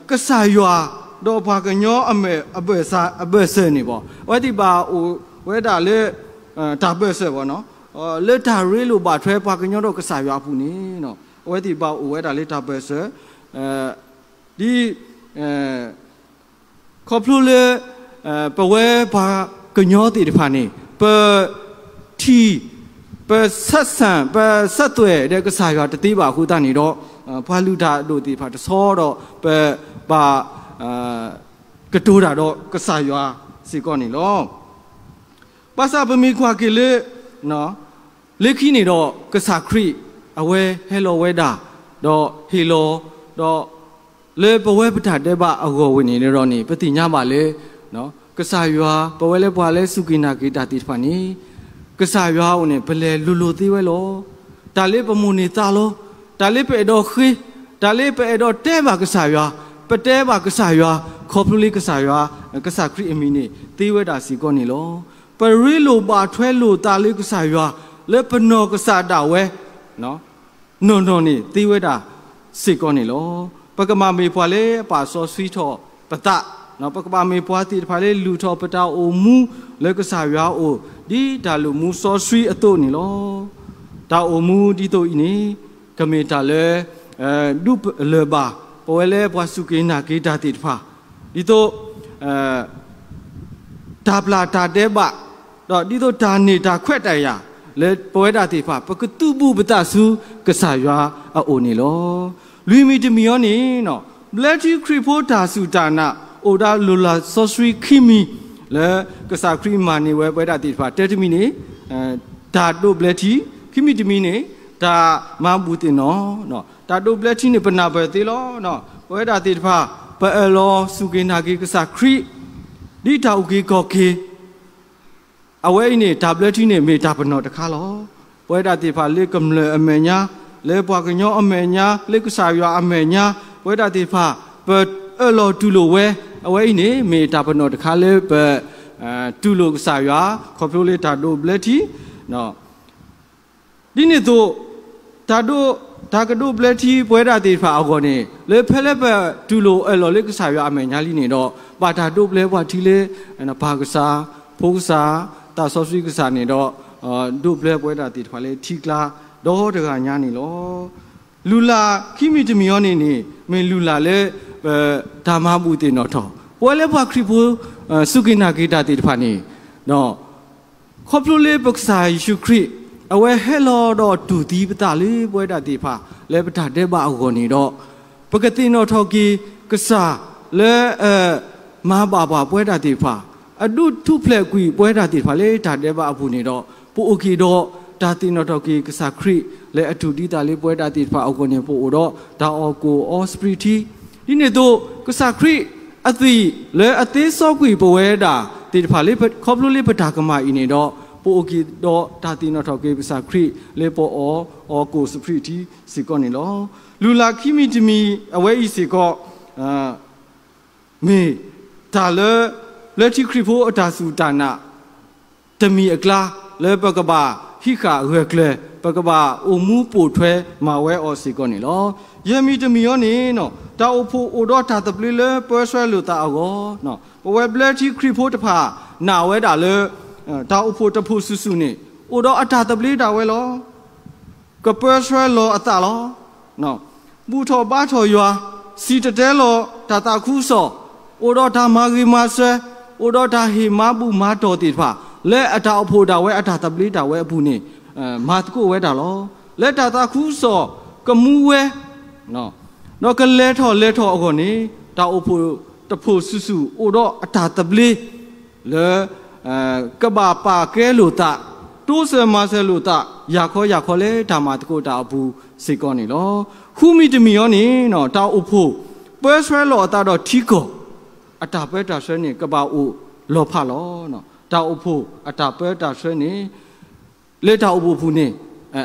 ကစၢ်ယွၤ ဒီးပှၤကညီအမဲာ် အဘၢၣ်စၢၤန့ၣ်ဘၣ်. အဝဲသ့ၣ်ဘၣ်အိၣ်ဝဲဒၣ်လၢ တၢ်ဘၢၣ်စၢၤဘၣ် လၢတၢ်ရ့လိာ်ဘၣ်ထွဲပှၤကညီဒီးကစၢ်ယွၤအပူၤန့ၣ် အဝဲသ့ၣ်ဘၣ်အိၣ်ဝဲဒၣ်လၢတၢ်ဘၢၣ်စၢၤ ဒ် ခီဖျိလၢ ပဝဲပှၤကညီသ့ၣ်တဖၣ်န့ၣ် ပထံၣ် ပဆၢဆၢ ပဆၢသွဲၣ်ဒီးကစၢ်ယွၤတသ့ဘၣ်အဃိသတးန့ၣ်ဒီး ပှၤလုၢ်တၢ်အဒိၣ်သ့ၣ်တဖၣ်တဆီဒီး ပဘၣ် ကတိၤတၢ်ဒီးကစၢ်ယွၤစ့ၢ်ကီးန့ၣ်လီၤ. ဘၣ်ဆၣ်ပမ့ၢ်ကွၢ်က့ၤလၢ လၢခံန့ၣ်ဒီး ကစၢ်ခရံာ် အဝဲဟဲလီၤဝဲဒၣ် ဒီးဟ့ၣ်လီၤ ဒီး လၢပဝဲပတၢ်ဒဲးဘးအဂီၢ်ဝဲန့ၣ်ဒီးန့ၣ် ပသ့ၣ်ညါဘၣ်လၢ ကစၢ်ယွၤ ပဝဲလၢပှၤလၢစူၢ်က့ၤနာ်က့ၤတၢ်သ့ၣ်တဖၣ်န့ၣ် ကစၢ်ယွၤအအိၣ်န့ၣ် ပလဲၤလိၤလိၤသ့ဝဲလီၤ. တၢ်လၢပမိၣ်န့ၢ်သးလီၤ, တၢ်လၢပအဲၣ်ဒိးဃ့, တၢ်လၢပအဲၣ်ဒိးတဲဘၣ်ကစၢ်ယွၤ, ပတဲဘၣ်ကစၢ်ယွၤ ခီဖျိလၢကစၢ်ယွၤ ကစၢ်ခရံာ်အမံၤန့ၣ် သ့ဝဲဒၣ်စ့ၢ်ကီးန့ၣ်လီၤ. ပရ့လိာ်ဘၣ်ထွဲလိာ်သးလၢကစၢ်ယွၤ လၢပနီၢ်ကစၢ်ဒၣ်ဝဲ နီၢ်နီၢ်န့ၣ်သ့ဝဲဒၣ်စ့ၢ်ကီးန့ၣ်လီၤ. ပကဘၣ်မ့ၢ်ပှၤလၢအပာ်စီဆှံထီၣ်ပသး, ပကဘၣ်မ့ၢ်ပှၤသ့ၣ်တဖၣ်လၢလုၢ်ထီၣ်ပတၢ်အိၣ်မူလၢကစၢ်ယွၤအအိၣ် ဒ်တၢ်လုၢ်မူစီဆှံအသိးန့ၣ်လီၤ. တၢ်အိၣ်မူဒ်သိးအံၤန့ၣ် ကမ့ၢ်တၢ်လၢ ဒုးလၢၤဘၣ် ပဝဲလၢပှၤစူၢ်က့ၤနာ်က့ၤတၢ်သ့ၣ်တဖၣ် ဒ်သိး တၢ်ပျၢ်တၢ်ဒဲးဘး ဒီးဒ်သိးတၢ်န့ၢ်တၢ်ခွဲးတၢ်ယာ် လၢပဝဲဒၣ်သ့ၣ်တဖၣ် ပကသူၣ်ဘူၣ်ပသးဆူကစၢ်ယွၤအအိၣ်န့ၣ်လီၤ. လွံၢ်မံၤတမံၤအံၤန့ၣ် ဘျၢထံခရံာ်ဖိတၢ်စူၢ်တၢ်နာ် အိၣ်ဒၣ်လိၤလးစီဆှံခံမံၤ လၢကစၢ်ခရံာ်မၤန့ၢ်ဝဲပဝဲဒၣ်သ့ၣ်တဖၣ် တၢတမံၤန့ၣ် တၢ်ဒိးဘျၢထံ, ခံမံၤတမံၤန့ၣ် တၢ်မၤဘူၣ်သ့ၣ်နီၣ်, တၢ်ဒိးဘျၢထံန့ၣ် ပနၢ်ပၢၢ်သ့လီၤ. ပဝဲဒၣ်သ့ၣ်တဖၣ် ပအၢၣ်လီၤစူၢ်က့ၤနာ်က့ၤကစၢ်ခရံာ် ဒ်တၢ်အုၣ်က့ၤခီၣ်က့ၤ အဝဲအံၤန့ၣ် တၢ်ဘျၢထံန့ၣ် မ့ၢ်တၢ်ပနီၣ်တခါလီၤ. ပဝဲဒၣ်သ့ၣ်တဖၣ်လၢကမျၢၢ်အမဲာ်ညါ, လၢပှၤကညီအမဲာ်ညါ, လၢကစၢ်ယွၤအမဲာ်ညါ, ပဝဲဒၣ်သ့ၣ်တဖၣ် ပအၢၣ်လီၤတူၢ်လိာ်ဝဲ အဝဲအံၤန့ၣ် မ့ၢ်တၢ်ပနီၣ်တခါလၢပ တူၢ်လိာ်ကစၢ်ယွၤ ခီဖျိလၢတၢ်ဒိးဘျၢထံ ဒ်န့ၣ်အသိး တၢ်ဒိး တၢ်ကဒိးဘျၢထံပဝဲဒၣ်သ့ၣ်တဖၣ်အဂီၢ်န့ၣ် လၢဖဲလၢပတူၢ်လိာ်အၢၣ်လီၤလၢကစၢ်ယွၤအမဲာ်ညါလံန့ၣ်ဒီး ဘၣ်တၢ်ဒိးဘျၢပှၤထံလၢ ပၢ်ကစၢ်, ဖိကစၢ်, သးစီဆှံကစၢ်န့ၣ်ဒီး ဒိးဘျၢပဝဲဒၣ်သ့ၣ်တဖၣ်လၢထံကျါဒီတဂၤညါန့ၣ်လီၤ. လုၢ်လၢ်ခံမံၤတမံၤအံၤန့ၣ်န့ၣ် မ့ၢ်လုၢ်လၢ်လၢ ပတၢ်မၤဘူၣ်သ့ၣ်နီၣ်ထီၣ် ပဝဲလၢပှၤခရံာ်ဖိ စူၢ်က့ၤနာ်က့ၤတၢ်သ့ၣ်တဖၣ်န့ၣ်ဒီး ခီဖျိလၢပကစၢ်ယ့ၣ်ၡူးခရံာ် အဝဲဟဲလီၤဒီးတူၢ်သံပသးလၢပဝဲဒၣ်သ့ၣ်တဖၣ် လၢပတၢ်ဒဲးဘးအဂီၢ်န့ၣ်ဒီး ပကသ့ၣ်နီၣ်ထီၣ်က့ၤကစၢ်လၢ မၤဘၣ်ပှၤပဝဲဒၣ်သ့ၣ်တဖၣ် အဒုးထူၣ်ဖျဲးကွံာ်ပဝဲဒၣ်သ့ၣ်တဖၣ်လၢတၢ်ဒဲးဘးအပူၤန့ၣ်ဒီး ပအိၣ်က့ၤဒီးတၢ်သ့ၣ်နီၣ်ထီၣ်က့ၤကစၢ်ခရံာ်လၢအတူၢ်သံသးလၢပဝဲဒၣ်သ့ၣ်တဖၣ်အဂီၢ်န့ၣ် ပအိၣ်ဒီးတၢ်အီၣ်ကူၣ်အီစပံးထံ ဒ်န့ၣ်အသိး ကစၢ်ခရံာ်အသွံၣ်လၢအသ့စီကွံာ်ပဝဲဒၣ်သ့ၣ်တဖၣ်လၢ ခီဖျိလၢပတၢ်ကမၣ်အံၤန့ၣ်ဒီး ပအိၣ်က့ၤဒီးတၢ်သ့ၣ်နီၣ်ထီၣ်က့ၤကစၢ်ခရံာ်လၢပအီၣ် အီၣ်ကူၣ်စပံးထံစ့ၢ်ကီးန့ၣ်လီၤ. လုၢ်လၢ်ခံမံၤတမံၤအဝဲအံၤစ့ၢ်ကီး မ့ၢ်တၢ်လၢ ဘျၢထံခရံာ်ဖိအတၢ်စူၢ်တၢ်နာ် တမံၤအကျါ လၢပကဘၣ်ဟံးဃာ်ဂၢၢ်ကျၢၤ ပကဘၣ်အိၣ်မူပိာ်ထွဲမၤဝဲအီၤစ့ၢ်ကီးန့ၣ်လီၤ. ယဲၢ်မံၤတမံၤအံၤန့ၣ် တၢ်အိၣ်ဖှိၣ်အိၣ်ဒီးတၢ်သဘျ့လၢပၢဆှၢလိာ်သးအဂီၢ်, ပဝဲဘျၢထံခရံာ်ဖိတဖၣ်နာ်ဝဲဒၣ်လၢ တၢ်အိၣ်ဖှိၣ်တဖှိၣ်စုာ်စုာ်န့ၣ် အိၣ်ဒီးအတၢ်သဘျ့ဒၣ်ဝဲလီၤ. ကပၢဆှၢလီၤအသးလီၤ. ဘူၣ်ထီၣ်ဘါထီၣ်ယွၤ, စံၣ်တဲၤတဲလီၤတၢ်သးခုကစီၣ်, အိၣ်ဒီးတၢ်မၤဂ့ၤမၤစၢၤ, အိၣ်ဒီးတၢ်ဟ့ၣ်မၤဘူၣ်မၤတီၢ်သ့ၣ်တဖၣ် လၢအတၢ်အိၣ်ဖှိၣ်ဒၣ်ဝဲအတၢ်သဘျ့ဒၣ်ဝဲအပူၤန့ၣ် မၤသကိးဝဲဒၣ်လီၤ. လၢတၢ်သးခုကစီၣ်ကမူဝဲ ဒီးကလဲၤထီၣ်လဲၤထီၣ်အဂီၢ်န့ၣ် တၢ်အိၣ်ဖှိၣ်တဖှိၣ်စုာ်စုာ်အိၣ်ဒီးအတၢ်သဘျ့ လၢ ကဘၣ်ပာ်ကဲလိာ်သး, တိစၢၤမၤစၢၤလိာ်သး ယၤခီယၤခီလၢတၢ်မၤသကိးတၢ်အပူၤစ့ၢ်ကီးန့ၣ်လီၤ. ဃုမံၤတမံၤအံၤန့ၣ် တၢ်အိၣ်ဖှိၣ်ပၢဆှၢလီၤအသးဒီးထံကီၢ် အတၢ်ပၢတၢ်ဆှၢန့ၣ် ကဘၣ်အိၣ်လီၤဖးလီၤ. တၢ်အိၣ်ဖှိၣ်အတၢ်ပၢတၢ်ဆှၢန့ၣ် လၢတၢ်အိၣ်ဖှိၣ်ပူၤန့ၣ်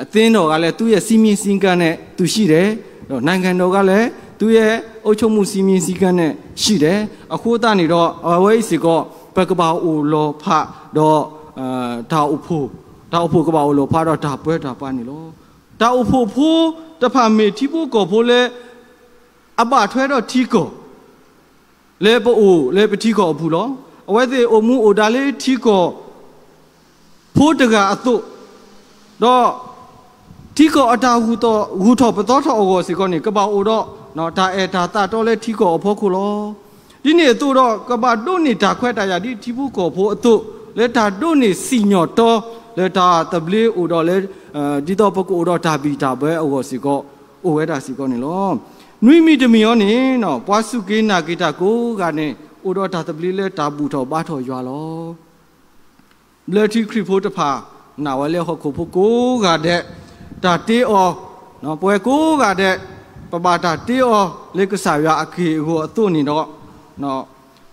အသ့ၣ်နီၣ်ဂၤလဲၣ် သူရဲ့စည်းမျဉ်းစည်းကမ်းနဲ့ သူရှိတယ်, ဒီးနိုင်ငံတော်ကလည်း သူရဲ့အုပ်ချုပ်မှုစည်းမျဉ်းစည်းကမ်းနဲ့ ရှိတယ်, အဃိသတးန့ၣ်ဒီး အဝဲအံၤစ့ၢ်ကီး ပကဘၣ်အိၣ်လီၤဖးဒီး တၢ်အိၣ်ဖှိၣ်, တၢ်အိၣ်ဖှိၣ်ကဘၣ်အိၣ်လီၤဖးဒီးတၢ်ပၢတၢ်ပြးန့ၣ်လီၤ. တၢ်အိၣ်ဖှိၣ်ဖိတဖၣ်မ့ၢ်ထံဖိကီၢ်ဖိလၢ အဘၣ်ထွဲဒီးထံကီၢ် လၢပအိၣ်လၢပထံကီၢ်အပူၤလီၤ. အဝဲသ့ၣ်အိၣ်မူအိၣ်ဒါလၢထံကီၢ် ဖိတဂၤအသိး, ဒီးထံကီၢ်အတၢ်ဂူၢ်ထီၣ်ပသီထီၣ်အဂီၢ်စ့ၢ်ကီးန့ၣ် ကဘၣ်အိၣ်ဒီး တၢ်အဲၣ်တၢ်သးတီလၢထံကီၢ်အဖီခိၣ်လီၤ. ဒ်န့ၣ်အသိးဒီး ကဘၣ်ဒိးန့ၢ်တၢ်ခွဲးတၢ်ယာ်ဒ်ထံဖိကီၢ်ဖိအသိး လၢတၢ်ဒိးန့ၢ်စံၣ်ညီၣ်တီလၢတၢ်သဘျ့အိၣ်ဒီးလၢ ဒ်သိးပကအိၣ်ဒီးတၢ်ဘံၣ်တၢ်ဘၢအဂီၢ်စ့ၢ်ကီး အိၣ်ဝဲဒၣ်စ့ၢ်ကီးန့ၣ်လီၤ. နွံမံၤတမံၤအံၤန့ၣ် ပှၤစူၢ်က့ၤနာ်က့ၤတၢ်ကိးဂၤန့ၣ် အိၣ်ဒီးတၢ်သဘျ့လၢတၢ်ဘူၣ်ထီၣ်ဘါထီၣ်ယွၤလီၤ. ဘျၢထံခရံာ်ဖိတဖၣ် နာ်ဝဲလၢဟီၣ်ခိၣ်ဖိကိးဂၤဒဲး တၢ်တ့အီၤ, ပဝဲကိးဂၤဒဲး ပဘၣ်တၢ်တ့အီၤလၢကစၢ်ယွၤအက့ၢ်အဂီၤအသိးန့ၣ်ဒီး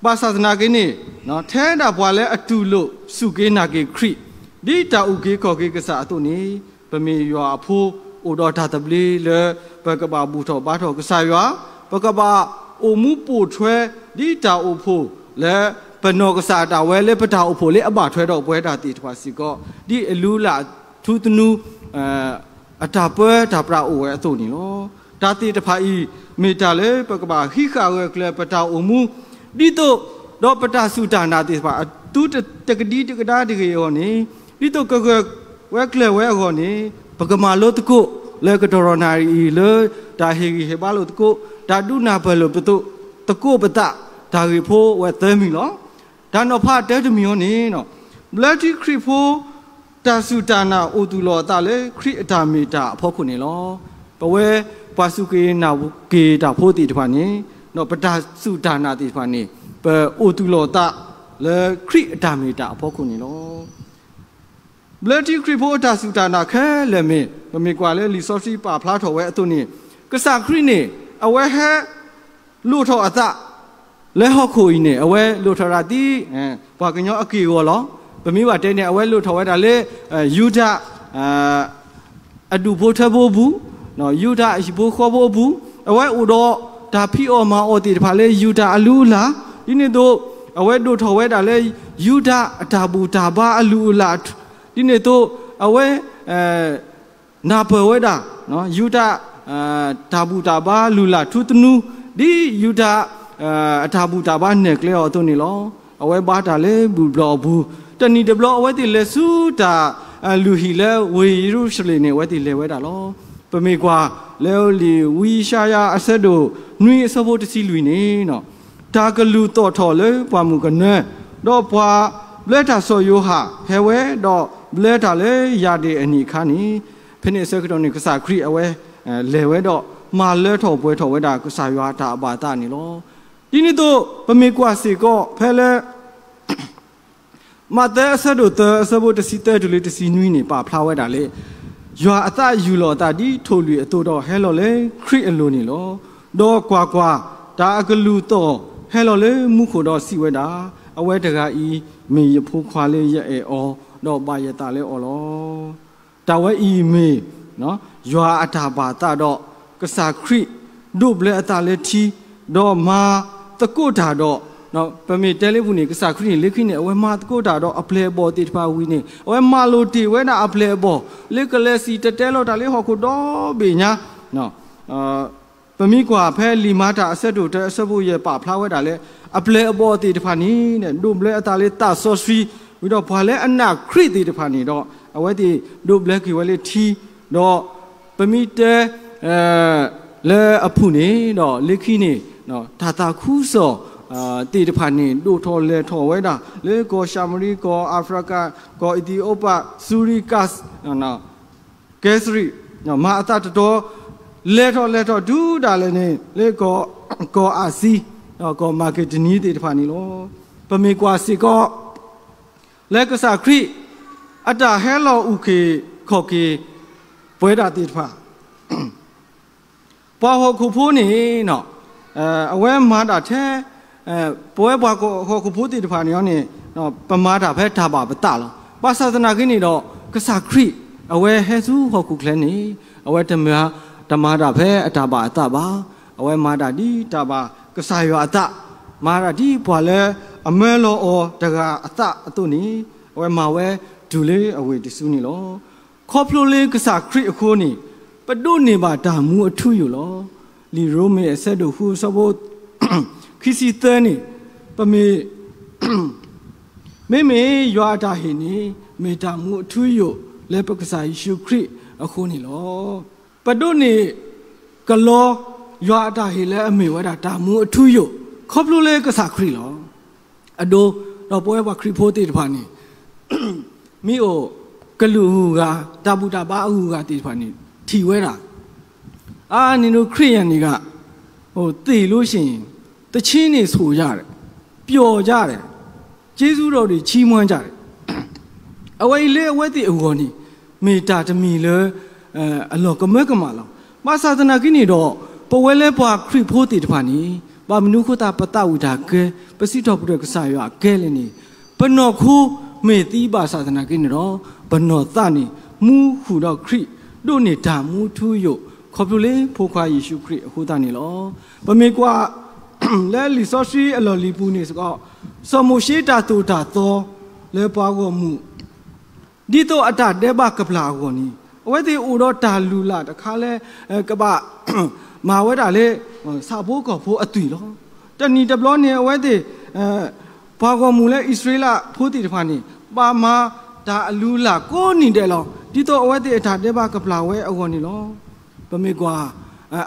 ဘၣ်ဆၣ်သနာ်က့န့ၣ် ထဲဒၣ်ပှၤလၢအတူၢ်လိာ်စူၢ်က့ၤနာ်က့ၤခရံာ် ဒ်တၢ်အုၣ်က့ၤခီၣ်က့ၤကစၢ်အသိးန့ၣ် ပမ့ၢ်ယွၤအဖိ အိၣ်ဒီးတၢ်သဘျ့လၢ ပကဘၣ်ဘူၣ်ထီၣ်ဘါထီၣ်ကစၢ်ယွၤ, ပကဘၣ်အိၣ်မူပိာ်ထွဲ ဒ်တၢ်အိၣ်ဖှိၣ်လၢ ပနီၢ်ကစၢ်ဒၣ်ဝဲလၢပတၢ်အိၣ်ဖှိၣ်လၢအဘၣ်ထွဲဒီးပဝဲဒၣ်သ့ၣ်တဖၣ်စ့ၢ်ကီး ဒ်အလုၢ်အလၢ်ထူသနူ အတၢ်ပၢတၢ်ပြးအိၣ်ဝဲအသိးန့ၣ်လီၤ. တၢ်သ့ၣ်တဖၣ်အံၤ မ့ၢ်တၢ်လၢပကဘၣ်ဟံးဃာ်ဂၢၢ်ကျၢၤပတၢ်အိၣ်မူ ဒ်သိးဒီးပတၢ်စူၢ်တၢ်နာ်သ့ၣ်တဖၣ် အသုတကဒံတကဒါတဂ့ၤအဂီၢ်န့ၣ် ဒ်သိးကဂၢၢ်ဝဲကျၢၤဝဲအဂီၢ်န့ၣ် ပကမၤလိသကိးလၢကတီၢ်ရၤနၣ်ရံၣ်အံၤလၢ တၢ်ဟ့ၣ်ဂံၢ်ဟ့ၣ်ဘါလိာ်သကိး တၢ်ဒုးနၢ်ပၢၢ်လိာ်ပသကိး သကိးပသး တၢ်ဂ့ၢ်ဖိဝဲသၢမံၤလီၤ. တၢ်နီၤဖးတၢတမံၤအံၤန့ၣ် ဘျၢထံခရံာ်ဖိ တၢ်စူၢ်တၢ်နာ်အိၣ်သူၣ်လီၤအသးလၢခရံာ်အတၢ်မ့ၢ်တၢ်အဖီခိၣ်န့ၣ်လီၤ. ပဝဲပှၤစူၢ်က့ၤနာ်က့ၤတၢ်ဖိသ့ၣ်တဖၣ်န့ၣ် ဒီးပတၢ်စူၢ်တၢ်နာ်သ့ၣ်တဖၣ်န့ၣ် ပအိၣ်သူၣ်လီၤအသးလၢခရံာ်အတၢ်မ့ၢ်တၢ်အဖီခိၣ်န့ၣ်လီၤ. ဘျၢထံခရံာ်ဖိအတၢ်စူၢ်တၢ်နာ်ခဲလၢာ်မ့ၢ် ပမ့ၢ်ကွၢ်လၢလံာ်စီဆှံပာ်ဖျါထီၣ်ဝဲအသိးန့ၣ် ကစၢ်ခရံာ်န့ၣ် အဝဲဟဲ လိၣ်ထီၣ်အသး လၢဟီၣ်ခိၣ်အံၤန့ၣ် အဝဲလိၣ်ထီၣ်တၢ်သံ ပှၤကညီအက့ၢ်အဂီၤလီၤ. ပမ့ၢ်ဘၣ်တဲန့ၣ် အဝဲလိၣ်ထီၣ်ဝဲဒၣ်လၢ ယူဒၤ အဒူၣ်ဖိထၢဖိအပူၤ, ယူဒၤအဟံၣ်ဖိဃီဖိအပူၤ, အဝဲအိၣ်ဒီးတၢ်ဖံးအီၣ်မၤအီၣ်သ့ၣ်တဖၣ်လၢယူဒၤအလုၢ်အလၢ်, ဒ်န့ၣ်အသိး အဝဲဒိၣ်ထီၣ်ဝဲဒၣ်လၢ ယူဒၤအတၢ်ဘူၣ်တၢ်ဘါအလုၢ်အလၢ်, ဒ်န့ၣ်အသိး အဝဲ နၢ်ပၢၢ်ဝဲဒၣ် ယူဒၤ တၢ်ဘူၣ်တၢ်ဘါလုၢ်လၢ်ထူသနူ ဒ်ယူဒၤ အတၢ်ဘူၣ်တၢ်ဘါနဲၣ်ကျဲအီၤအသိးန့ၣ်လီၤ. အဝဲဘါတၢ်လၢဘူၣ်ဘျီၣ်အပူၤ, တနံၣ်တဘျီ အဝဲသ့ၣ်လဲၤဆူတၢ် လုၢ်ဟံၣ်လၢဝ့ၢ်ယရူၤၡလ့ၣ်န့ၣ် အဝဲသ့ၣ်လဲၤဝဲဒၣ်လီၤ. ပမ့ၢ်ကွၢ်လၢလံာ်ဝံယၡါယၤအဆၢဒိၣ်နွံအဆၢဖိတဆံလွံၢ်န့ၣ် တၢ်ကလုၢ်သီၣ်ထီၣ်လၢပှၢ်မုၢ်ကနၢ, ဒီးပှၤဘျၢတၢ်စီၤယိၤဟၣ်ဟဲဝဲ, ဒီးဘျၢတၢ်လၢယၢ်ဒ့ၣ်အနံၣ်အခါန့ၣ်, ဖဲန့ၣ်အဆၢကတီၢ်န့ၣ် ကစၢ်ခရံာ်အဝဲ လဲၤဝဲဒီး မၤလၢထီၣ်ပှဲၤထီၣ်ဝဲဒၣ်ကစၢ်ယွၤအတၢ်အဘၣ်အသးန့ၣ်လီၤ. ဒ်န့ၣ်အသိး ပမ့ၢ်ကွၢ်စ့ၢ်ကီးဖဲလၢ မးသဲအဆၢဒိၣ်သၢ အဆၢဖိတဆံသၢတုၤလၢတဆံနွံန့ၣ် ပာ်ဖျါဝဲဒၣ်လၢ ယွၤအသးယူၢ်လီၤအသးဒ်ထိၣ်လွံၣ်အသိးဒီး ဟဲလီၤလၢခရံာ်အလိၤန့ၣ်လီၤ. ဒီးကွၢ်ကွၢ်, တၢ်အကလုၢ်သီၣ်ဟဲလီၤလၢမူခိၣ်ဒီးစံးဝဲဒၣ်, အဝဲတဂၤအံၤ မ့ၢ်ယဖိခွါလၢယအဲၣ်အီၤ, ဒီးဘၣ်ယသးလၢအီၤလီၤ. တၢ်ဝဲအံၤမ့ၢ် ယွၤအတၢ်ဘၣ်သးဒီး ကစၢ်ခရံာ်ဒိးဘျၢအသးလၢထံ, ဒီးမၤသကိးတၢ်ဒီး, ပမ့ၢ်တဲလၢပူၤန့ၣ် ကစၢ်ခရံာ်န့ၣ် လၢခံန့ၣ် အဝဲမၤသကိးတၢ်ဒီးအပျဲၢ်အဘီၣ်သ့ၣ်တဖၣ်ဝံၤန့ၣ် အဝဲမၤလိာ်တ့ၢ်ဝဲဒၣ်အပျဲၢ်အဘီၣ် လၢကလဲၤစံၣ်တဲၤတဲလီၤတၢ်လၢဟီၣ်ခိၣ်ဒီဘ့ၣ်ညါ ပမ့ၢ်ကွၢ်ဖဲလံာ်မၤတၢ်အဆၢဒိၣ်တၢ အဆၢဖိယဲၢ်ပာ်ဖျါဝဲဒၣ်လၢ အပျဲၢ်အဘီၣ်သ့ၣ်တဖၣ်န့ၣ် ဒိးဘျၢအသးလၢသးစီဆှံ, ဝံၤဒီးပှၤလၢအနာ်ခရံာ်သ့ၣ်တဖၣ်န့ၣ်ဒီး အဝဲသ့ၣ်ဒိးဘျၢက့ၤဝဲလၢထံ, ဒီးပမ့ၢ်တဲ လၢအပူၤန့ၣ်ဒီး လၢခံန့ၣ် တၢ်သးခုကစီၣ်သ့ၣ်တဖၣ်န့ၣ် ဒိၣ်ထီၣ်လဲၢ်ထီၣ်ဝဲဒၣ် လၢကီၢ်ၡၤမရံ, ကီၢ်အၤဖရကၤ, ကီၢ်အံၣ်သံအိပၤ, စူရံကၤ, ကဲစရံး, မၤအသးတတီၤ လဲၤထီၣ်လဲၤထီၣ်တုၤဒၣ်လဲာ်န့ၣ် လၢကီၢ်အၤစံ, ကီၢ်မၤက့ဒနံသ့ၣ်တဖၣ်န့ၣ်လီၤ. ပမ့ၢ်ကွၢ်စ့ၢ်ကီး လၢကစၢ်ခရံာ် အတၢ်ဟဲလီၤအုၣ်က့ၤခီၣ်က့ၤ ပဝဲဒၣ်သ့ၣ်တဖၣ် ပှၤဟီၣ်ခိၣ်ဖိန့ၣ် အဝဲမၤတၢ်ထဲ ပဝဲပှၤဟီၣ်ခိၣ်ဖိသ့ၣ်တဖၣ်န့ၣ်န့ၣ် ပမၤတၢ်ဖဲတၢ်ဘၣ်ပသးလီၤ. ဘၣ်ဆၣ်သနာ်က့န့ၣ်ဒီး ကစၢ်ခရံာ် အဝဲဟဲဆူဟီၣ်ခိၣ်ချၢန့ၣ် အဝဲတမၤ တမၤတၢ်ဖဲအတၢ်ဘၣ်အသးဘၣ်. အဝဲမၤတၢ်ဒ်တၢ်ဘၣ်ကစၢ်ယွၤအသး, မၤတၢ်ဒ်ပှၤလၢအမၢလီၤအီၤတဂၤအသးအသိးန့ၣ် အဝဲမၤဝဲတုၤလၢအဝဲၢ်တစုန့ၣ်လီၤ. ခီဖျိလၢကစၢ်ခရံာ်အဃိန့ၣ် ပဒိးန့ၢ်ဘၣ်တၢ်မူအထူအယိာ်လီၤ. လံာ်ရိမ့ၤအဆၢဒိၣ်ဃုအဆၢဖိ ခံဆံသၢန့ၣ် ပမ့ၢ် မ့မ့ၢ်ယွၤအတၢ်ဟ့ၣ်န့ၣ် မ့ၢ်တၢ်မူအထူအယိာ်လၢပကစၢ်ယ့ၣ်ၡူးခရံာ်အဃိန့ၣ်လီၤ. ပဒိးန့ၢ်ကလီ ယွၤအတၢ်ဟ့ၣ်လၢအမ့ၢ်ဝဲဒၣ်တၢ်မူအထူအယိာ် ခီဖျိလၢကစၢ်ခရံာ်လီၤ. အဒိ ဒီးပဝဲပှၤခရံာ်ဖိသ့ၣ်တဖၣ်န့ၣ် မ့ၢ်အိၣ်ကလုာ်အဂုၤအဂၤ တၢ်ဘူၣ်တၢ်ဘါအဂုၤအဂၤသ့ၣ်တဖၣ်န့ၣ် ထံၣ်ဝဲဒၣ် အါန့ၣ်ဒိးခရံာ်ယၤန့ၣ်ဂ့ၤ အိၣ်သ့ၣ်လိၤဆ့ၣ် တဆံန့ၣ်ဆိၣ်ယၤဒီး ပျီၢ်ယၤဒီး ကျေးဇူးတော်တွေချီးမွမ်းကြတယ်. အဝဲအံၤလၢအဝဲသ့ၣ်အဂီၢ်န့ၣ် မ့ၢ်တၢ်တမံၤလၢ အလီၢ်ကမၢကမၣ်လီၤ. ဘၣ်ဆၣ်သနာ်က့န့ၣ်ဒီး ပဝဲလၢပှၤခရံာ်ဖိသ့ၣ်တဖၣ်န့ၣ် ဘၣ်မနုၤအဃိသတး ပသးဝံၣ်တၢ်ကဲ ပစံးထီၣ်ပတြၢၤကစၢ်ယွၤအကဲလဲၣ်န့ၣ် ပနီၢ်ခိမ့ၢ်သံဘၣ်ဆၣ်သနာ်က့န့ၣ်ဒီး ပနီၢ်သးန့ၣ် မူဃုာ်ဒီးခရံာ် ဒိးန့ၢ်တၢ်မူထူယိာ် ခီဖျိလၢဖိခွါယ့ၣ်ၡူးခရံာ်အဃိသတးန့ၣ်လီၤ. ပမ့ၢ်ကွၢ် လၢလံာ်စီဆှံအလီၢ်လံၤပူၤန့ၣ်စ့ၢ်ကီး စီၤမိၤၡ့တၢ်သိၣ်တၢ်သီ လၢပှၤဂီၢ်မုၢ် ဒ်သိးအတၢ်ဒဲးဘးကပျၢ်အဂီၢ်န့ၣ် အဝဲသ့ၣ်အိၣ်ဒီးတၢ်လုၢ်လၢ်တခါလၢ ကဘၣ်မၤဝဲဒၣ်လၢ ဆၣ်ဖိကီၢ်ဖိအသွံၣ်လီၤ. တနံၣ်တဘျီန့ၣ် အဝဲသ့ၣ် ပှၤဂီၢ်မုၢ်လၢအံၣ်စရ့လးဖိသ့ၣ်တဖၣ်န့ၣ် ဘၣ်မၤတၢ်အလုၢ်အလၢ်ကိးနံၤဒဲးလီၤ. ဒ်သိးအဝဲသ့ၣ်အတၢ်ဒဲးဘးကပျၢ်ဝဲအဂီၢ်န့ၣ်လီၤ. ပမ့ၢ်ကွၢ်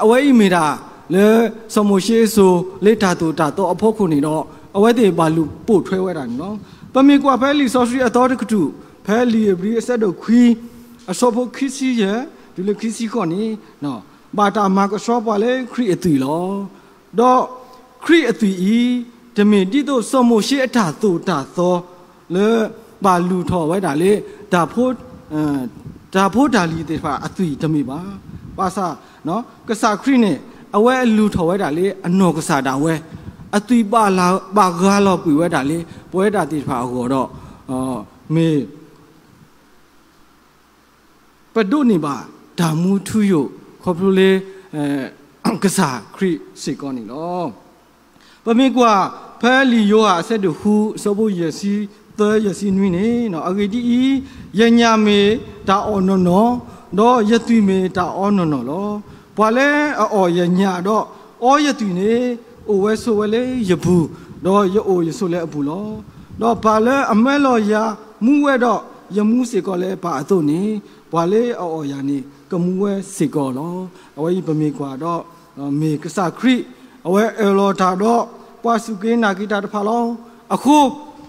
အဝဲအံၤမ့ၢ်ဒၣ် လၢစီၤမိၤၡ့အစိၤ လၢတၢ်သိၣ်တၢ်သီအဖီခိၣ်န့ၣ်ဒီး အဝဲသ့ၣ်ဘၣ်လူၤပိာ်ထွဲဝဲဒၣ်န့ၣ်လီၤ. ပမ့ၢ်ကွၢ်ဖဲလံာ်စီဆှံအသီတကတြူၢ် ဖဲလံာ်ဧ့ၤဘြံၤအဆၢဒိၣ်ခွံ အဆၢဖိခံဆံယဲၢ် တုၤလၢခံဆံဃိးန့ၣ် ဘၣ်တၢ်မၤကဆှီပှၤလၢခရံာ်အသွံၣ်လီၤ. ဒီးခရံာ်အသွံၣ်အံၤ တမ့ၢ်ဒ်သိးစီၤမိၤၡ့အတၢ်သိၣ်တၢ်သီ လၢဘၣ်လူၤထီၣ်ဝဲဒၣ်လၢ တၢ်ဖိ တၢ်ဖိတၢ်လံၤသ့ၣ်တဖၣ်အသွံၣ်တမ့ၢ်ဘၣ်. ဘၣ်ဆၣ် ကစၢ်ခရံာ်န့ၣ် အဝဲအလူၤထီၣ်ဝဲဒၣ်လၢအနီၢ်ကစၢ်ဒၣ်ဝဲ အသွံၣ်ဘၣ်ဂၢ်လီၤကွံာ်ဝဲဒၣ်လၢ ပဝဲဒၣ်သ့ၣ်တဖၣ်အဂီၢ်ဒီး မ့ၢ် ပဒိးန့ၢ်ဘၣ်တၢ်မူထူယိာ် ခီဖျိလၢ ကစၢ်ခရံာ်စ့ၢ်ကီးန့ၣ်လီၤ. ပမ့ၢ်ကွၢ်ဖဲလံာ်ယိၤဟၣ်အဆၢဒိၣ်ဃု အဆၢဖိယဲၢ်ဆံသၢ ယဲၢ်ဆံနွံန့ၣ် အဂ့ၢ်ဒ်အံၤ, ယညၣ်မ့ၢ်တၢ်အီၣ်နီၢ်နီၢ်, ဒီးယသွံၣ်မ့ၢ်တၢ်အီနီၢ်နီၢ်လီၤ. ပှၤလၢအအီၣ်ယညၣ်ဒီးအီယသွံၣ်န့ၣ် အိၣ်ဝဲဆိးဝဲလၢယပူၤ, ဒီးယအိၣ်ယဆိးလၢအပူၤလီၤ. ဒီးပၢ်လၢအမၢလီၤယၤမူဝဲဒီး ယမူစ့ၢ်ကီးလၢပၢ်အသိးန့ၣ် ပှၤလၢအအီၣ်ယၤန့ၣ် ကမူဝဲစ့ၢ်ကီးလီၤ. အဝဲအံၤပမ့ၢ်ကွၢ်ဒီး မ့ၢ်ကစၢ်ခရံာ် အဝဲအၢၣ်လီၤတၢ်ဒီး ပှၤစူၢ်က့ၤနာ်က့ၤတၢ်တဖၣ်လီၤ. အဃိ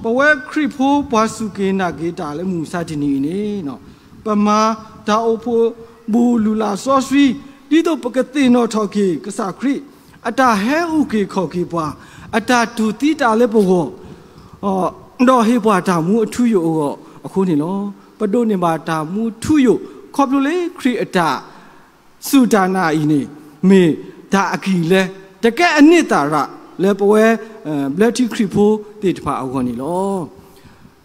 ပဝဲခရံာ်ဖိပှၤစူၢ်က့ၤနာ်က့ၤတၢ်လၢမုၢ်မဆါတနံၤအံၤန့ၣ်, ပမၤတၢ်အိၣ်ဖှိၣ်ဘူးလုၢ်လၢ်စီဆှံ, ဒ်သိးပကသ့ၣ်နီၣ်ထီၣ်က့ၤကစၢ်ခရံာ်, အတၢ်ဟဲအုၣ်က့ၤခီၣ်က့ၤပှၤ, အတၢ်တူၢ်သံတၢ်လၢပဂီၢ် ဒီးဟ့ၣ်ပှၤတၢ်မူအထူအယိာ်အဂီၢ်အဃိန့ၣ်လီၤ. ပဒိးန့ၢ်ဘၣ်တၢ်မူထူယိာ် ခီဖျိလၢခရံာ်အတၢ်စူၢ်တၢ်နာ်အံၤန့ၣ် မ့ၢ်တၢ်အကံၢ်လၢ တကဲအန့ၢ်သးရးလၢပဝဲ ဘျၢထံခရံာ်ဖိသ့ၣ်တဖၣ်အဂီၢ်န့ၣ်လီၤ.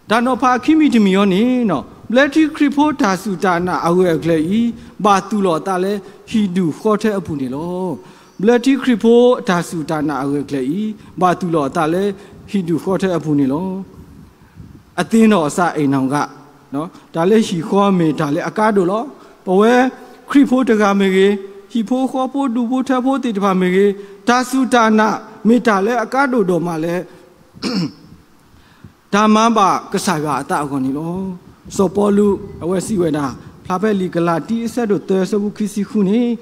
တၢ်နီၤဖးအခံမံၤတမံၤအံၤန့ၣ်, ဘျၢထံခရံာ်ဖိတၢ်စူၢ်တၢ်နာ်အဂၢၢ်အကျၢၤအံၤ ဘၣ်သူၣ်လီၤအသးလၢဟံၣ်ဒူၣ်ဃီထၢအပူၤန့ၣ်လီၤ. ဘျၢထံခရံာ်ဖိတၢ်စူၢ်တၢ်နာ်အဂၢၢ်အကျၢၤအံၤ ဘၣ်သူၣ်လီၤအသးလၢဟံၣ်ဒူၣ်ဃီထၢအပူၤန့ၣ်လီၤ. အသ့နီၢ်အစၢ် အိမ်ထောင်က, တၢ်လၢဟံၣ်ဃီမ့ၢ်တၢ်လၢအကါဒိၣ်လီၤ. ပဝဲခရံာ်ဖိတဂၤမ့ၢ်ဂ့ၤ, ဟံၣ်ဖိဃီဖိဒူၣ်ဖိထၢဖိသ့ၣ်တဖၣ်မ့ၢ်ဂ့ၤ, တၢ်စူၢ်တၢ်နာ်မ့ၢ်တၢ်လၢအကါဒိၣ်ဒိၣ်မးလၢ တၢ်မၤဘၣ်ကစၢ်ယွၤအသးအဂီၢ်န့ၣ်လီၤ. စီၤပီလူး အဝဲစံးဝဲဒၣ် ဖျါဖဲလံာ်ကလၤတံ အဆၢဒိၣ်သၢ အဆၢဖိခံဆံဃုန့ၣ်,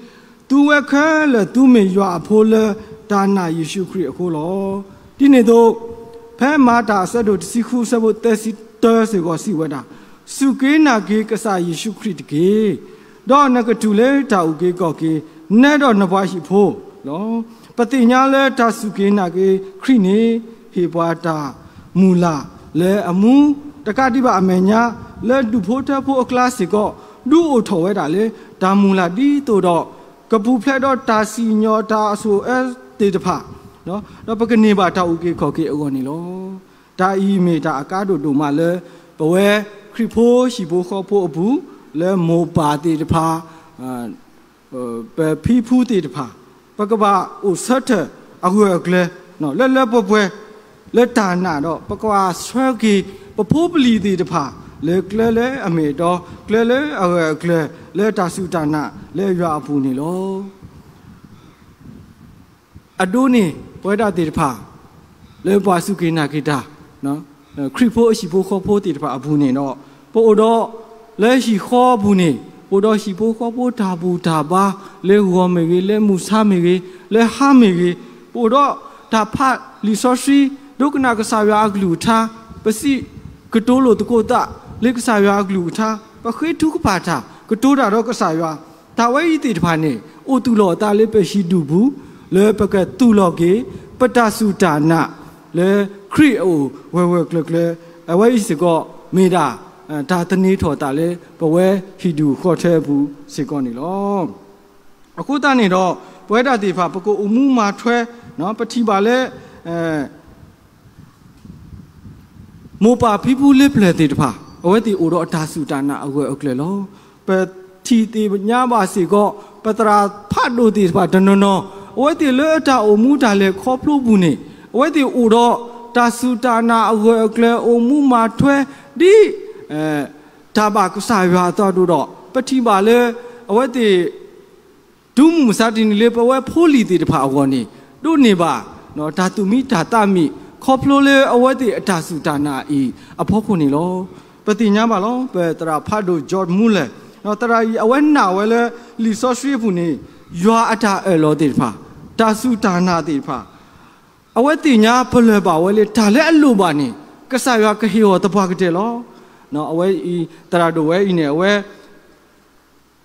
သုဝဲခဲလၢာ်သုမ့ၢ်ယွၤအဖိလၢတၢ်နာ်ယ့ၣ်ၡူးခရံာ်အဃိလီၤ. ဒ်န့ၣ်အသိး ဖဲမၤတၢ်အဆၢဒိၣ်တဆံဃု အဆၢဖိသၢဆံတၢစ့ၢ်ကီးစံးဝဲဒၣ်, စူၢ်က့ၤနာ်က့ၤကစၢ်ယ့ၣ်ၡူးခရံာ်တက့ၢ်. ဒီးနကတူၢ်လၢတၢ်အုၣ်က့ၤခီၣ်က့ၤ နဲဒီးနပှၤဟံၣ်ဖိလီၤ. ပသ့ၣ်ညါလၢတၢ်စူၢ်က့ၤနာ်က့ၤခရံာ်န့ၣ် ဟ့ၣ်ပှၤတၢ်မုၢ်လၢ်လၢအမူ, တကးဒံးဘၣ်အမဲာ်ညါ လၢဒူၣ်ဖိထၢဖိအကျါစ့ၢ်ကီး ဒုးအိၣ်ထီၣ်ဝဲဒၣ်လၢ တၢ်မုၢ်လၢ်ဒ်သိးဒီး ကပူၤဖျဲးဒီးတၢ်စံၣ်ညီၣ်တၢ်အဆိၣ်အၢသ့ၣ်တဖၣ်, ဒီးပကန့ၢ်ဘၣ်တၢ်အုၣ်က့ၤခီၣ်က့ၤအဂီၢ်န့ၣ်လီၤ. တၢ်အံၤမ့ၢ်တၢ်အကါဒိၣ်ဒိၣ်မးလၢ ပဝဲခရံာ်ဖိဟံၣ်ဖိဃီဖိအပူၤ လၢမိၢ်ပၢ်သ့ၣ်တဖၣ် ပဖံဖုသ့ၣ်တဖၣ် ပကဘၣ်အိၣ်ဆၢထၢၣ်အဂၢၢ်အကျၢၤ လၢလၢပှဲၤပှဲၤ လၢတၢ်နာ်ဒီး ပကဘၣ်ဆှၢက့ၤ ပဖိပလံၤသ့ၣ်တဖၣ် လၢကျဲလၢအမ့ၢ်အတီ ကျဲလၢအဂၢၢ်အကျၢၤ လၢတၢ်စူၢ်တၢ်နာ်လၢယွၤအပူၤန့ၣ်လီၤ. အဒိန့ၣ် ပဝဲဒၣ်သ့ၣ်တဖၣ် လၢပှၤစူၢ်က့ၤနာ်က့ၤတၢ် ခရံာ်ဖိဟံၣ်ဖိဃီဖိသ့ၣ်တဖၣ်အပူၤန့ၣ်ဒီး ပအိၣ်ဒီးလၢဟံၣ်ဃီအပူၤန့ၣ် ပအိၣ်ဒီးဟံၣ်ဖိဃီဖိတၢ်ဘူၣ်တၢ်ဘါ လၢဂီၤမ့ၢ်ဂ့ၤ လၢမုၢ်ဆါမ့ၢ်ဂ့ၤ လၢဟါမ့ၢ်ဂ့ၤ ပအိၣ်ဒီးတၢ်ဖးလံာ်စီဆှံ ဒိကနၣ်ကစၢ်ယွၤအကလုၢ်ကထါ ပစံးကတိၤလိာ်သကိးသး လၢကစၢ်ယွၤအကလုၢ်ကထါ ပဃ့ထုကဖၣ်တၢ် ကတိၤတၢ်ဒီးကစၢ်ယွၤ တၢ်ဝဲအံၤသ့ၣ်တဖၣ်န့ၣ် အိၣ်သူၣ်လီၤအသးလၢပဟံၣ်ဒူၣ်ပူၤ လၢပကသူၣ်လီၤက့ၤ ပတၢ်စူၢ်တၢ်နာ် လၢခရံာ်အအိၣ်ဝဲၤဝဲၤကျၢၤကျၢၤ အဝဲအံၤစ့ၢ်ကီး မ့ၢ်ဒၣ် တၢ်သန့ၤထီၣ်သးလၢ ပဝဲဟံၣ်ဒူၣ်ဃီထၢအပူၤစ့ၢ်ကီးန့ၣ်လီၤ. အဃိသတးန့ၣ်ဒီး ပဝဲဒၣ်သ့ၣ်တဖၣ် ပကအိၣ်မူမၤထွဲ ပထံၣ်ဘၣ်လၢ မိၢ်ပၢ်ဖံဖုလၢပျၢၤသ့ၣ်တဖၣ် အဝဲသ့ၣ်အိၣ်ဒီးအတၢ်စူၢ်တၢ်နာ်အဂၢၢ်အကျၢၤလီၤ. ပထံၣ်သ့ၣ်ညါဘၣ်စ့ၢ်ကီး ပသရၣ်ဖးဒိၣ်သ့ၣ်တဖၣ်တနီၤနီၤ အဝဲသ့ၣ်လၢအတၢ်အိၣ်မူတၢ်လဲၤခီဖျိပူၤန့ၣ် အဝဲသ့ၣ်အိၣ်ဒီးတၢ်စူၢ်တၢ်နာ်အဂၢၢ်အကျၢၤ အိၣ်မူမၤထွဲ ဒ် တၢ်ဘၣ်ကစၢ်ယွၤအသးဒိၣ်ဒီး ပထံၣ်ဘၣ်လၢ အဝဲသ့ၣ် တုၤမုၢ်မဆါတနံၤလၢပဝဲဖိလံၤသ့ၣ်တဖၣ်အဂီၢ်န့ၣ် ဒိးန့ၢ်ဘၣ် တၢ်သူၣ်မံတၢ်သးမံ ခီဖျိလၢအဝဲသ့ၣ်အတၢ်စူၢ်တၢ်နာ်အံၤအဖီခိၣ်န့ၣ်လီၤ. ပသ့ၣ်ညါဘၣ်လီၤ ပသရၣ်ဖးဒိၣ် George Muller သရၣ်အံၤ အဝဲနာ်ဝဲလၢ လံာ်စီဆှံအပူၤန့ၣ် ယွၤအတၢ်အၢၣ်လီၤသ့ၣ်တဖၣ် တၢ်စူၢ်တၢ်နာ်သ့ၣ်တဖၣ် အဝဲသ့ၣ်ညါပလၢၢ်ဘၣ်ဝဲလၢ တၢ်လၢအလိၣ်ဘၣ်န့ၣ် ကစၢ်ယွၤကဟ့ၣ်အီၤသပှၢ်ကတၢၢ်လီၤ. အဝဲအံၤ သရၣ်ဒိၣ်ဝဲအံၤန့ၣ် အဝဲ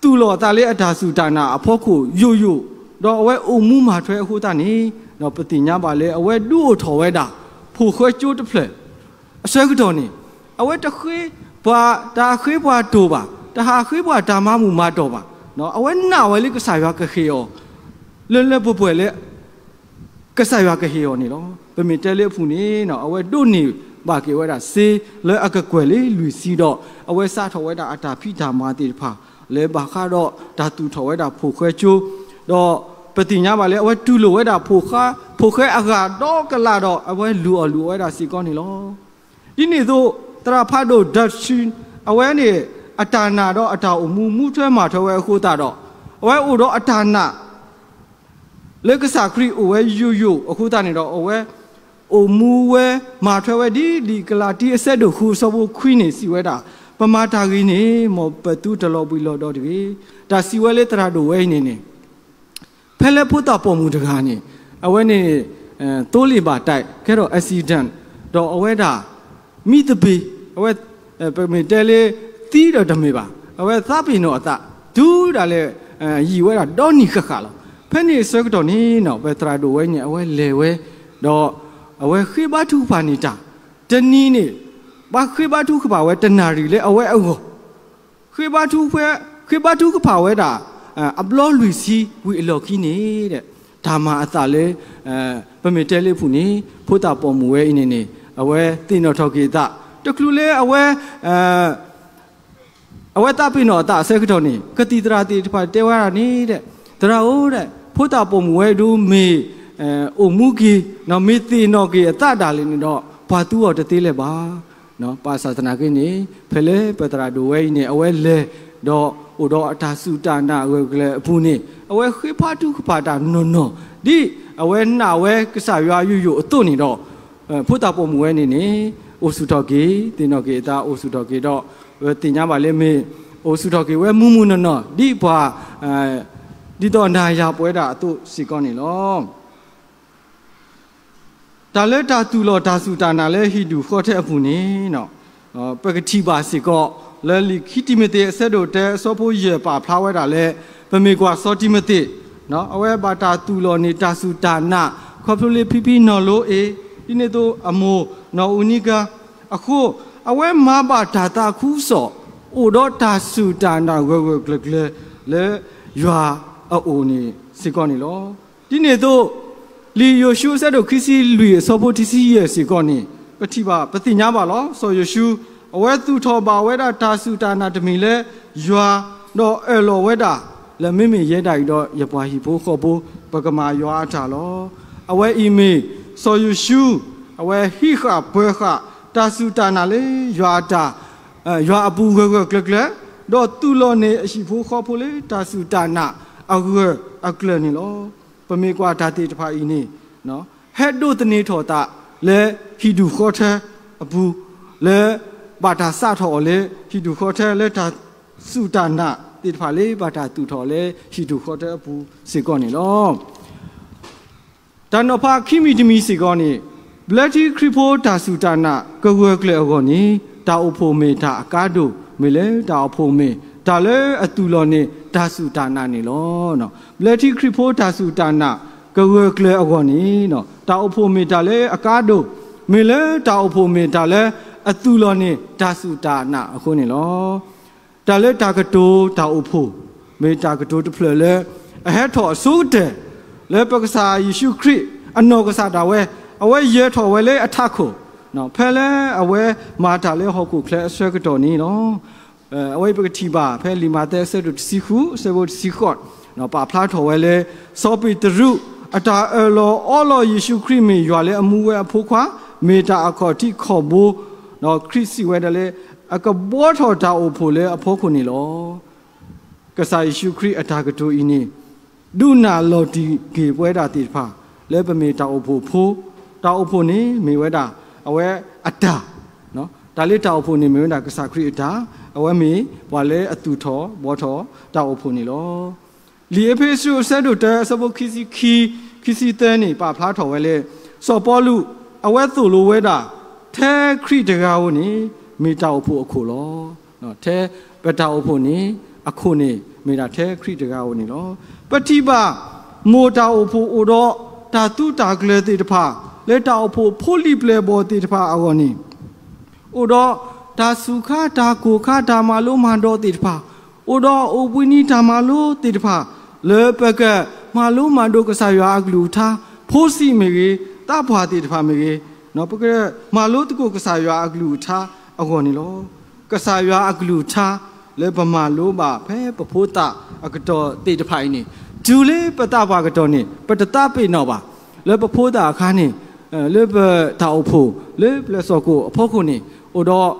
သူၣ်လီၤအသးလၢအတၢ်စူၢ်တၢ်နာ်အဖီခိၣ်ယိာ်ယိာ်, ဒီးအဝဲအိၣ်မူမၤထွဲအဃိသတးန့ၣ် ဒီးပသ့ၣ်ညါဘၣ်လၢ အဝဲဒုးအိၣ်ထီၣ်ဝဲဒၣ် ဖိၣ်ဃဲကၠိတဖျၢၣ် အဆၢကတီၢ်န့ၣ် အဝဲတဃ့ပှၤတၢ်ဃ့ပှၤတိၢ်ဘၣ်, တဟးဃ့ပှၤတၢ်မၤမုာ်မၤတီၢ်ဘၣ်. အဝဲနာ်ဝဲလၢကစၢ်ယွၤကဟ့ၣ်အီၤ လၢလၢပှဲၤပှဲၤလၢ ကစၢ်ယွၤကဟ့ၣ်အီၤန့ၣ်လီၤ. ပမ့ၢ်တဲလၢအပူၤန့ၣ် အဝဲဒိးန့ၢ်ဘၣ်က့ၤဝဲဒၣ်စ့လၢအကကွဲၢ်လၢလွံၢ်ဆံဒီး အဝဲစးထီၣ်ဝဲဒၣ်အတၢ်ဖံးတၢ်မၤသ့ၣ်တဖၣ် လၢဘၣ်ဃးဒီးတၢ်သူၣ်ထီၣ်ဝဲဒၣ်ဖိၣ်ဃဲကၠိ, ဒီးပသ့ၣ်ညါဘၣ်လၢ အဝဲတူၢ်လိာ်ဝဲဒၣ် ဖိၣ်ဃဲအဂၤဒီကလးဒီး အဝဲလုၢ်အီၣ်လုၢ်အီဝဲဒၣ်စ့ၢ်ကီးန့ၣ်လီၤ. ဒ်န့ၣ်အသိး သရၣ်ဖးဒိၣ် Dutch အဝဲန့ၣ် အတၢ်နာ်ဒီးအတၢ်အိၣ်မူမူထွဲမၤထွဲဝဲအဃိသတးဒီး အဝဲအိၣ်ဒီးအတၢ်နာ် လၢကစၢ်ခရံာ်အိၣ်ဝဲယိာ်ယိာ်အဃိသတးန့ၣ်ဒီး အဝဲအိၣ်မူဝဲမၤထွဲဝဲဒ်လံာ်ကလၤတံအဆၢဒိၣ်ဃုအဆၢဖိခွံန့ၣ် စံးဝဲဒၣ်, ပမၤတၢ်ဂ့ၤန့ၣ် မ်ပသုတလီၤဘှံးလီၤဒီးတဂ့ၤ. တၢ်စံးဝဲလၢသရၣ်ဒိၣ်ဝဲအံၤန့ၣ်န့ၣ် ဖဲလၢဖိသၣ်ပိာ်မုၣ်တဂၤန့ၣ် အဝဲန့ၣ် သိလ့ၣ်ဘၣ်တၢ်ကဲထီၣ် accident ဒီးအဝဲဒၣ် မံသပ့ၤ, အဝဲ ပမ့ၢ်တဲလၢ သံဒီးတမ့ၢ်ဘၣ်, အဝဲသးပ့ၤနီၣ်အသး တုၤဒၣ်လဲာ် ယံာ်ဝဲဒၣ်ဒီနံၤဃၣ်ဃၣ်လီၤ. ဖဲန့ၣ်အဆၢကတီၢ်န့ၣ်နီၤ ပသရၣ်ဒိၣ်ဝဲန့ၣ် အဝဲလဲၤဝဲ ဒီးအဝဲဃ့ဘါထုကဖၣ်န့ၢ်တၢ်, တနံၤန့ၣ် ဘၣ်ဃ့ဘါထုကဖၣ်ဝဲတနၣ်ရံၣ်လၢအဝဲအဂီၢ် ဃ့ဘါထုကဖၣ်ဝဲဒၣ် အဘျီလွံၢ်ဆံဝံၤအလီၢ်ခံန့ၣ် တၢ်မၤအသးလၢ ပမ့ၢ်တဲလၢအပူၤန့ၣ် ဖိသၣ်ပိာ်မုၣ်ဝဲအံၤန့ၣ်န့ၣ် အဝဲသ့ၣ်နီၣ်ထီၣ်က့ၤအသး တချုးလၢအဝဲ အဝဲသးပ့ၤနီၣ်အသးအဆၢကတီၢ်န့ၣ် ကသံၣ်သရၣ်သ့ၣ်တဖၣ်တဲဝဲဒၣ်န့ၣ် သရၣ်ဧၢ, ဖိသၣ်ပိာ်မုၣ်ဝဲဒၣ်မ့ၢ် အိၣ်မူက့ၤ မ့ၢ်သ့ၣ်နီၣ်က့ၤအသးဒၣ်လဲာ်န့ၣ်ဒီး ပှၤသူအီၤတသ့လၢၤဘၣ်. ဘၣ်ဆၣ်သနာ်က့န့ၣ် ဖဲလၢပသရၣ်ဒိၣ်ဝဲအံၤန့ၣ် အဝဲလဲၤဒီးအိၣ်ဒီးအတၢ်စူၢ်တၢ်နာ်အဂၢၢ်ကျၢၤအပူၤန့ၣ် အဝဲဃ့ဘါထုကဖၣ်တၢ်နီၢ်နီၢ် ဒ်အဝဲနာ်ဝဲကစၢ်ယွၤယိာ်ယိာ်အသိးန့ၣ်ဒီး ဖိသၣ်ပိာ်မုၣ်ဝဲန့ၣ်န့ၣ် အိၣ်ဆူၣ်ထီၣ်က့ၤ သ့ၣ်နီၣ်က့ၤအသးအိၣ်ဆူၣ်ထီၣ်က့ၤဒီး ပသ့ၣ်ညါဘၣ်လၢမ့ၢ် အိၣ်ဆူၣ်ထီၣ်က့ၤဝဲမုၢ်မုၢ်နီၢ်နီၢ် ဒ်ပှၤ ဒ်သိးနၤယၤပဝဲဒၣ်အသိးစ့ၢ်ကီးန့ၣ်လီၤ. တၢ်လၢတၢ်သူၣ်လီၤတၢ်စူၢ်တၢ်နာ်လၢဟံၣ်ဒူၣ်ဃီထဲအပူၤန့ၣ် ပကထံၣ်ဘၣ်စ့ၢ်ကီး လၢလံာ်ခံတံၤမသ့းအဆၢဒိၣ်တၢအဆၢဖိယဲၢ်ပာ်ဖျါဝဲဒၣ်လၢ ပမ့ၢ်ကွၢ်စီၤတံၤမသ့း အဝဲဘၣ်တၢ်သူၣ်လီၤန့ၢ်တၢ်စူၢ်တၢ်နာ် ခီဖျိလၢဖံဖံနီၢ်လိအ့ၤ ဒ်န့ၣ်အသိးအမိၢ်နီၢ်အူနံကါ အဃိ အဝဲမၤဘၣ်တၢ်သးခုကစီၣ် အိၣ်ဒီးတၢ်စူၢ်တၢ်နာ်ဂၢၢ်ဂၢၢ်ကျၢၤကျၢၤ လၢယွၤအအိၣ်န့ၣ်စ့ၢ်ကီးန့ၣ်လီၤ. ဒ်န့ၣ်အသိး လံာ်ယိၤၡူအဆၢဒိၣ်ခံဆံလွံၢ်အဆၢဖိတဆံယဲၢ်စ့ၢ်ကီးန့ၣ် ပထံၣ်ဘၣ် ပသ့ၣ်ညါဘၣ်လီၤ. စီၤယိၤၡူ အဝဲသူၣ်ထီၣ်ဘၣ်ဝဲဒၣ်တၢ်စူၢ်တၢ်နာ်တမံၤလၢယွၤ ဒီးအၢၣ်လီၤဝဲဒၣ် လၢမ့မ့ၢ်ယဲဒၣ်အံၤဒီး ယပှၤဟံၣ်ဖိဃီဖိ ပကမၤယွၤအတၢ်လီၤ. အဝဲအံၤမ့ၢ် စီၤယိၤၡူ အဝဲဟံးဃာ်ပၢၤဃာ် တၢ်စူၢ်တၢ်နာ်လၢယွၤအတၢ် ယွၤအပူၤဂၢၢ်ဂၢၢ်ကျၢၤကျၢၤ ဒီးသူၣ်လီၤန့ၢ်အဟံၣ်ဖိဃီဖိလၢတၢ်စူၢ်တၢ်နာ်အဂၢၢ်အကျၢၤန့ၣ်လီၤ. ပမ့ၢ်ကွၢ်တၢ်သ့ၣ်တဖၣ်အံၤန့ၣ် ဟဲဒိးသန့ၤထီၣ်သးလၢဟံၣ်ဒူၣ်ဃီထၢအပူၤ လၢဘၣ်တၢ်စးထီၣ်အီၤလၢဟံၣ်ဒူၣ်ဃီထၢ လၢတၢ်စူၢ်တၢ်နာ်သ့ၣ်တဖၣ်လၢဘၣ်တၢ်သူၣ်ထီၣ်လၢဟံၣ်ဒူၣ်ဃီထၢအပူၤစ့ၢ်ကီးန့ၣ်လီၤ. တၢ်နီၤဖးခံမံၤတမံၤစ့ၢ်ကီးန့ၣ် ဘျၢထံခရံာ်ဖိတၢ်စူၢ်တၢ်နာ်ကဂၢၢ်ကျၢၤအဂီၢ်န့ၣ် တၢ်အိၣ်ဖှိၣ်မ့ၢ်တၢ်အကါဒိၣ် မ့ၢ်လၢတၢ်အိၣ်ဖှိၣ်မ့ၢ်တၢ်လၢအသူၣ်လီၤန့ၢ်တၢ်စူၢ်တၢ်နာ်န့ၣ်လီၤ. ဘျၢထံခရံာ်ဖိတၢ်စူၢ်တၢ်နာ်ကဂၢၢ်ကျၢၤအဂီၢ်န့ၣ် တၢ်အိၣ်ဖှိၣ်မ့ၢ်တၢ်လၢအကါဒိၣ် မ့ၢ်လၢတၢ်အိၣ်ဖှိၣ်မ့ၢ်တၢ်လၢအသူၣ်လီၤန့ၢ်တၢ်စူၢ်တၢ်နာ်အဃိန့ၣ်လီၤ. တၢ်လၢတၢ်ကတိၤတၢ်အိၣ်ဖှိၣ် မ့ၢ်တၢ်ကတိၤတဖျၢၣ်လၢ အဟဲထီၣ်အဆိကတၢၢ် လၢပကစၢ်ယ့ၣ်ၡူးခရံာ် အနီၢ်ကစၢ်ဒၣ်ဝဲ အဝဲယၢၤထီၣ်ဝဲလၢအထးခိၣ် ဖဲလၢအဝဲမၤတၢ်လၢဟီၣ်ခိၣ်ချၢအဆၢကတီၢ်န့ၣ်လီၤ. အဝဲအံၤပကထံၣ်ဘၣ် ဖဲလံာ်မးသဲအဆၢဒိၣ်တဆံဃု အဆၢဖိတဆံဃိး ပာ်ဖျါထီၣ်ဝဲလၢ စီၤပ့းတရူး အတၢ်အၢၣ်လီၤအီလီၤယ့ၣ်ၡူးခရံာ်မ့ၢ်ယွၤလၢအမူဝဲအဖိခွါ မ့ၢ်တၢ်အခီၣ်ထံးခီၣ်ဘိ ခရံာ်စံးဝဲဒၣ်လၢ အကဘှီထီၣ်တၢ်အိၣ်ဖှိၣ်လၢအဖီခိၣ်န့ၣ်လီၤ. ကစၢ်ယ့ၣ်ၡူးခရံာ်အတၢ်ကတိၤအံၤန့ၣ် ဒုးနၢ်လီၤတံၢ်က့ၤပဝဲဒၣ်သ့ၣ်တဖၣ် လၢပမ့ၢ်တၢ်အိၣ်ဖှိၣ်ဖိ, တၢ်အိၣ်ဖှိၣ်န့ၣ်မ့ၢ်ဝဲဒၣ် အဝဲအတၢ်, တၢ်လၢတၢ်အိၣ်ဖှိၣ်န့ၣ်မ့ၢ်ဝဲဒၣ်ကစၢ်ခရံာ်အတၢ်, အဝဲမ့ၢ်ပှၤလၢအသူၣ်ထီၣ်ဘှီထီၣ်တၢ်အိၣ်ဖှိၣ်န့ၣ်လီၤ. လံာ်အ့းဖ့းစူးအဆၢဒိၣ်တၢအဆၢဖိခံဆံခံ, ခံဆံသၢန့ၣ် ပာ်ဖျါထီၣ်ဝဲလၢ စီၤပီလူး အဝဲသိၣ်လိဝဲဒၣ် ထဲခရံာ်တဂၤဧိၤန့ၣ် မ့ၢ်တၢ်အိၣ်ဖှိၣ်အခိၣ်လီၤ. ထဲပတၢ်အိၣ်ဖှိၣ်န့ၣ် အခိၣ်န့ၣ် မ့ၢ်ဒၣ်ထဲခရံာ်တဂၤဧိၤန့ၣ်လီၤ. ပထံၣ်ဘၣ် မိၢ်တၢ်အိၣ်ဖှိၣ်အိၣ်ဒီး တၢ်သူတၢ်ကျၢၤသ့ၣ်တဖၣ် လၢတၢ်အိၣ်ဖှိၣ်ဖိလံၤပျဲၢ်ဘီၣ်သ့ၣ်တဖၣ်အဂီၢ်န့ၣ် အိၣ်ဒီးတၢ်ဆူးခါ တၢ်ကိၢ်ခါ တၢ်မၤလိမၤဒိးသ့ၣ်တဖၣ်, အိၣ်ဒီးအိၣ်ဘှံးနံၤတၢ်မၤလိသ့ၣ်တဖၣ် လၢပကမၤလိမၤဒိးကစၢ်ယွၤအကလုၢ်ကထါ, ဖိဆံးမ့ၢ်ဂ့ၤ, သးပှၢ်သ့ၣ်တဖၣ်မ့ၢ်ဂ့ၤ, ပကမၤလိသကိးကစၢ်ယွၤအကလုၢ်ကထါအဂီၢ်န့ၣ်လီၤ. ကစၢ်ယွၤအကလုၢ်ကထါ လၢပမၤလိဘၣ်ဖဲပဖိသၣ်အကတီၢ်သ့ၣ်တဖၣ်အံၤန့ၣ် တုၤလၢပသးပှၢ်ကတီၢ်န့ၣ် ပတသးပ့ၤနီၣ်ဘၣ်, လၢပဖိသၣ်အခါန့ၣ် လၢပတၢ်အိၣ်ဖှိၣ် လၢပျဲၢ်စီၣ်ကိၣ်အဖီခိၣ်န့ၣ် အိၣ်ဒီး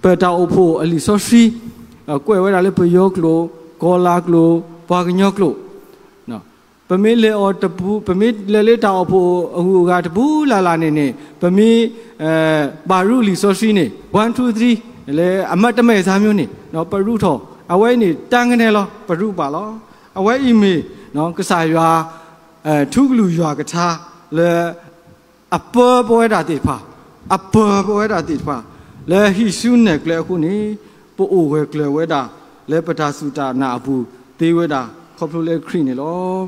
ပတၢ်အိၣ်ဖှိၣ်အလံာ်စီဆှံ ကွဲးဝဲဒၣ်လၢပယီၤကျိာ်, ကီၤလၤကျိာ်, ပှၤကညီကျိာ်, ပမ့ၢ်လဲၤအီၤတပူၤ ပမ့ၢ်လဲၤလၢတၢ်အိၣ်ဖှိၣ်အဂုၤအဂၤတပူၤလၢ်လၢ်န့ၣ်န့ၣ် ပမ့ၢ် ဘၣ်ရူလံာ်စီဆှံန့ၣ် one two three လၢအမၤတမဲာ်စၢ်မျိုးန့ၣ် ပရူထီၣ်, အဝဲအံၤန့ၣ် တၢ်ကနဲလီၤ ပရူပာ်လီၤ. အဝဲအံၤမ့ၢ် ကစၢ်ယွၤ ထူကလုၢ်ယွၤကထါ လၢအပၢပဝဲဒၣ်သ့ၣ်တဖၣ်, အပၢပဝဲဒၣ်သ့ၣ်တဖၣ် လၢဟံးစုနဲၣ်ကျဲအဃိန့ၣ်, ပအိၣ်ဂၢၢ်ကျၢၤဝဲဒၣ် လၢပတၢ်စူၢ်တၢ်နာ်အပူၤသ့ဝဲဒၣ် ခီဖျိလၢခရံာ်န့ၣ်လီၤ. လံာ်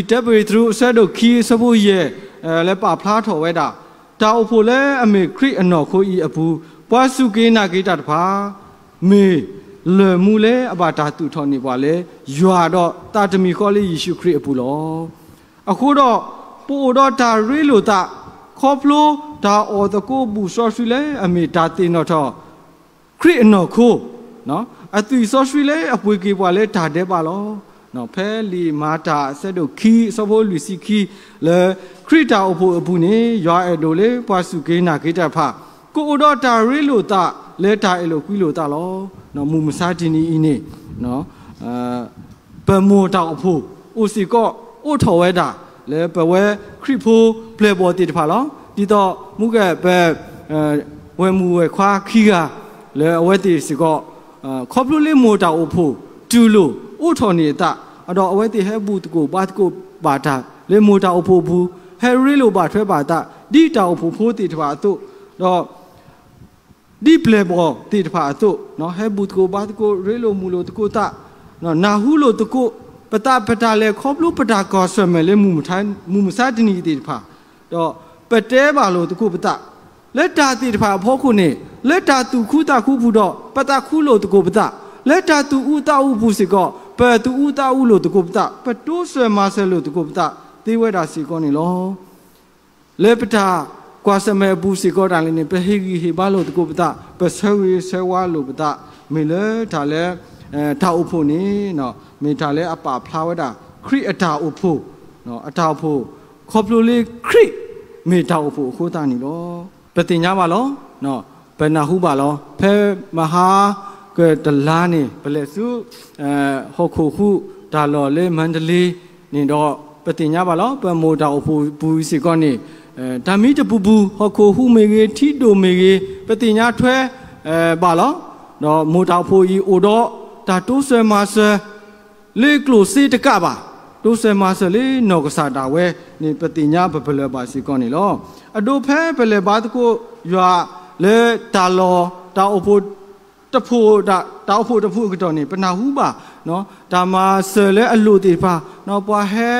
တၢပ့းတရူး အဆၢဒိၣ်ခံ အဆၢဖိယဲၢ် လၢပာ်ဖျါထီၣ်ဝဲဒၣ်, တၢ်အိၣ်ဖှိၣ်လၢအမ့ၢ်ခရံာ်အနီၢ်ခိအံၤအပူၤ, ပှၤစူၢ်က့ၤနာ်က့ၤတၢ်တဖၣ် မ့ၢ်လၢၢ်မူလၢအဘၣ်တၢ်သူၣ်ထီၣ်န့ၢ်ပှၤလၢ ယွၤဒီးသးတမံၤဃီလၢယ့ၣ်ၡူးခရံာ်အပူၤလီၤ. အဃိဒီး, ပအိၣ်ဒီးတၢ်ရ့လိာ်သး ခီဖျိတၢ်အီၣ်သကိးဘူၣ်စီဆှံလၢအမ့ၢ်တၢ်သ့ၣ်နီၣ်ထီၣ် ခရံာ်အနီၢ်ခိ, အသွံၣ်စီဆှံလၢအပှ့ၤက့ၤပှၤလၢတၢ်ဒဲးဘးလီၤ. ဖဲလံာ်မၤတၢ်အဆၢဒိၣ်ခံ အဆၢဖိလွံၢ်ဆံခံ လၢခရံာ်တၢ်အိၣ်ဖှိၣ်အပူၤန့ၣ်, ယွၤအဲၣ်ဒိးလၢပှၤစူၢ်က့ၤနာ်က့ၤတၢ်တဖၣ် ကအိၣ်ဒီးတၢ်ရ့လိာ်သး လၢတၢ်အဲၣ်လိာ်ကွံလိာ်သးလီၤ. မုၢ်မဆါတနံၤအံၤန့ၣ် ပမိၢ်တၢ်အိၣ်ဖှိၣ်အိၣ်စ့ၢ်ကီး အိးထီၣ်ဝဲဒၣ် လၢပဝဲခရံာ်ဖိပျဲၢ်ဘီၣ်သ့ၣ်တဖၣ်လီၤ. ဒ်သိးမူကဲၣ်ပ ဝဲၢ်မုၣ်ဝဲၢ်ခွါခံဂၤ လၢအဝဲသ့ၣ်စ့ၢ်ကီး ခီဖျိလၢမိၢ်တၢ်အိၣ်ဖှိၣ်တူၢ်လိာ်အိးထီၣ်န့ၢ်အသး, ဒီးအဝဲသ့ၣ်ဟဲဘူၣ်သကိးဘါသကိးဘၣ်တၢ် လၢမိၢ်တၢ်အိၣ်ဖှိၣ်အပူၤ, ဟဲရ့လိာ်ဘၣ်ထွဲဘၣ်အသး ဒ်တၢ်အိၣ်ဖှိၣ်ဖိသ့ၣ်တဖၣ်အသိး, ဒီး ဒ်ပျဲၢ်ဘီၣ်သ့ၣ်တဖၣ်အသိး, ဟဲဘူၣ်သကိးဘါသကိး ရ့လိာ်မုာ်လိာ်သကိးသး, နၢ်ဟူလိာ်သကိး ပသး ပတၢ်လဲၤခီဖျိ ပတၢ်ကွၢ်ဆၢၣ်မဲာ်လၢ မုၢ်မဆါတနံၤအံၤသ့ၣ်တဖၣ်, ဒီးပတဲဘၣ်လိာ်သကိးပသး လၢတၢ်သ့ၣ်တဖၣ်အဖီခိၣ်န့ၣ်, လၢတၢ်သူၣ်ခုသးခုပူၤဒီး ပသးခုလိာ်သကိးပသး, လၢတၢ်သူၣ်အူသးအူအပူၤစ့ၢ်ကီး ပသူၣ်အူသးအူလိာ်သကိးပသး, ပတိစၢၤမၤစၢၤလိာ်သကိးပသး သ့ဝဲဒၣ်စ့ၢ်ကီးန့ၣ်လီၤ. လၢပတၢ်ကွၢ်ဆၢၣ်မဲာ်အပူၤစ့ၢ်ကီးဒၣ်လဲာ်န့ၣ်, ပဟ့ၣ်ဂံၢ်ဟ့ၣ်ဘါလိာ်သကိးပသး, ပဆၢဂ့ၤဆၢဝါလိာ်ပသး, မ့ၢ်လၢတၢ်လၢ တၢ်အိၣ်ဖှိၣ်န့ၣ်, မ့ၢ်တၢ်လၢအပာ်ဖျါဝဲဒၣ် ခရံာ်အတၢ်အိၣ်ဖှိၣ်, အတၢ်အိၣ်ဖှိၣ် ခီဖျိလၢခရံာ်မ့ၢ်တၢ်အိၣ်ဖှိၣ်အဃိသတးန့ၣ်လီၤ. ပသ့ၣ်ညါဘၣ်လီၤ. ပနၢ်ဟူဘၣ်လီၤ. ဖဲမဟါကတလါန့ၣ် ပလဲၤဆူ ဟီၣ်ခိၣ်ဟူးတၢ်လီၢ်လၢမၤတလ့န့ၣ်ဒီး ပသ့ၣ်ညါဘၣ်လီၤ. ပမိၢ်တၢ်အိၣ်ဖှိၣ်ပူၤစ့ၢ်ကီးန့ၣ်, တၢ်မံတပူၤပူၤ ဟီၣ်ခိၣ်ဟူးမ့ၢ်ဂ့ၤ ထံဒိၣ်မ့ၢ်ဂ့ၤ ပသ့ၣ်ညါထွဲဘၣ်လီၤ. ဒီးမိၢ်တၢ်အိၣ်ဖှိၣ်အံၤအိၣ်ဒီးတၢ်တိစၢၤမၤစၢၤ လၢကျိၣ်စ့တကးဘၣ်, တိစၢၤမၤစၢၤလၢနီၢ်ကစၢ်ဒၣ်ဝဲန့ၣ် ပသ့ၣ်ညါပပလၢၢ်ဘၣ်စ့ၢ်ကီးန့ၣ်လီၤ. အဒိဖဲပလဲၤဘါသကိးယွၤလၢတၢ်လီၢ် တၢ်အိၣ်ဖှိၣ်တဖှိၣ်, တၢ်အိၣ်ဖှိၣ်တဖှိၣ်အကတီၢ်န့ၣ် ပနၢ်ဟူဘၣ် တၢ်မၤစၢၤလၢအလိၣ်သ့ၣ်တဖၣ်, ပှၤဟဲ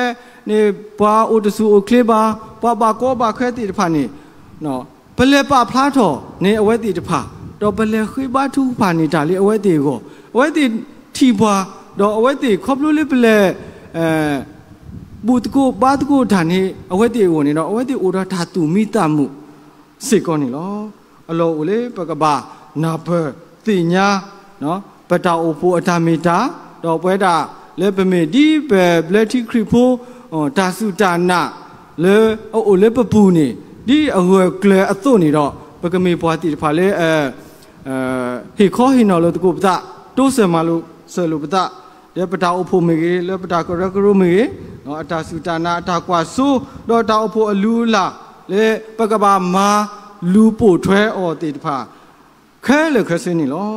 န့ၣ် ပှၤအိၣ်တဆူၣ်အိၣ်ချ့ဘၣ်, ပှၤဘၣ်ကီဘၣ်ခဲသ့ၣ်တဖၣ်န့ၣ် ပလဲၤပာ်ဖျါထီၣ်န့ၢ်အဝဲသ့ၣ်တဖၣ်, ဒီးပလဲၤဃ့ဘါထုကဖၣ်န့ၢ်တၢ်လၢအဝဲသ့ၣ်အဂီၢ်, အဝဲသ့ၣ်ထံၣ်ပှၤ, ဒီးအဝဲသ့ၣ်ခီဖျိလၢပလဲၤ ဘူၣ်သကိးဘါသကိးတၢ်န့ၣ် အဝဲသ့ၣ်အဂီၢ်န့ၣ်ဒီး အဝဲသ့ၣ်အိၣ်ဒီးတၢ်သူၣ်မံသးမုာ်စ့ၢ်ကီးန့ၣ်လီၤ. အလီၢ်အိၣ်လၢပကဘၣ်နၢ်ပၢၢ်သ့ၣ်ညါ ပတၢ်အိၣ်ဖှိၣ်အတၢ်မ့ၢ်တၢ်, ဒီးပဝဲဒၣ်လၢပမ့ၢ်ဒ်ပဘျၢထံခရံာ်ဖိ တၢ်စူၢ်တၢ်နာ်လၢအအိၣ်လၢပပူၤန့ၣ် ဒ်အဂၢၢ်ကျၢၤအသိးန့ၣ်ဒီး ပကမ့ၢ်ပှၤသ့ၣ်တဖၣ်လၢ ဟ့ၣ်ခီဟ့ၣ်နီၤလိာ်သကိးပသး, တိစၢၤမၤစၢၤလိာ်ပသး, လၢပတၢ်အိၣ်ဖှိၣ်မ့ၢ်ဂ့ၤ, လၢပတၢ်ကရၢကရိမ့ၢ်ဂ့ၤ, အတၢ်စူၢ်တၢ်နာ်, အတၢ်ကွၢ်စိ, ဒီးတၢ်အိၣ်ဖှိၣ်အလုၢ်အလၢ် လၢပကဘၣ်မၤလူၤပိာ်ထွဲအီၤသ့ၣ်တဖၣ် ခဲလၢာ်ခဲဆ့န့ၣ်လီၤ.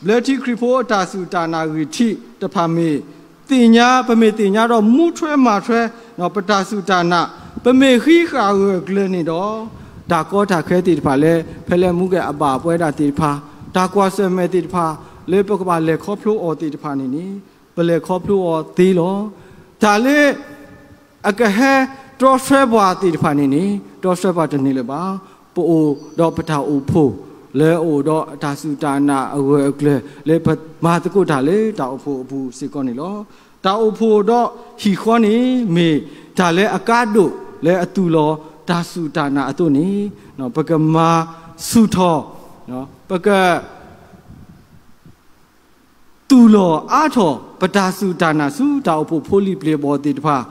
ဘျၢထံခရံာ်ဖိအတၢ်စူၢ်တၢ်နာ်ဂံၢ်ထံးတဖၣ်မ့ၢ်သ့ၣ်ညါ, ပမ့ၢ်သ့ၣ်ညါဒီးမူထွဲမၤထွဲ ပတၢ်စူၢ်တၢ်နာ်, ပမ့ၢ်ဃံးဃာ်ဂၢၢ်ကျၢၤန့ၣ်ဒီး တၢ်ကီတၢ်ခဲသ့ၣ်တဖၣ်လၢ ဖဲလၢမူကဲၣ်အဘၣ်ပဝဲဒၣ်သ့ၣ်တဖၣ်, တၢ်ကွၢ်ဆၢၣ်မဲာ်သ့ၣ်တဖၣ် လၢပကဘၣ်လဲၤခီဖျိအီၤသ့ၣ်တဖၣ်န့ၣ်န့ၣ် ပလဲၤခီဖျိအီၤသ့လီၤ. တၢ်လၢ အကဟဲတြီဆၢပှၤသ့ၣ်တဖၣ်န့ၣ်န့ၣ် တြီဆၢပှၤတန့ၢ်လၢၤဘၣ်. ပအိၣ်ဒီးပတၢ်အိၣ်ဖှိၣ် လၢအအိၣ်ဒီးအတၢ်စူၢ်တၢ်နာ်အဂၢၢ်အကျၢၤ လၢပမၤသကိးတၢ်လၢတၢ်အိၣ်ဖှိၣ်အပူၤစ့ၢ်ကီးန့ၣ်လီၤ. တၢ်အိၣ်ဖှိၣ်ဒီးဟံၣ်ဃီန့ၣ် မ့ၢ်တၢ်လၢအကါဒိၣ်လၢအသူၣ်လီၤတၢ်စူၢ်တၢ်နာ်အသိးန့ၣ် ပကမၤဆူၣ်ထီၣ်, ပက သူၣ်လီၤအါထီၣ် ပတၢ်စူၢ်တၢ်နာ်ဆူတၢ်အိၣ်ဖှိၣ်ဖိလံၤပျဲၢ်ဘီၣ်သ့ၣ်တဖၣ်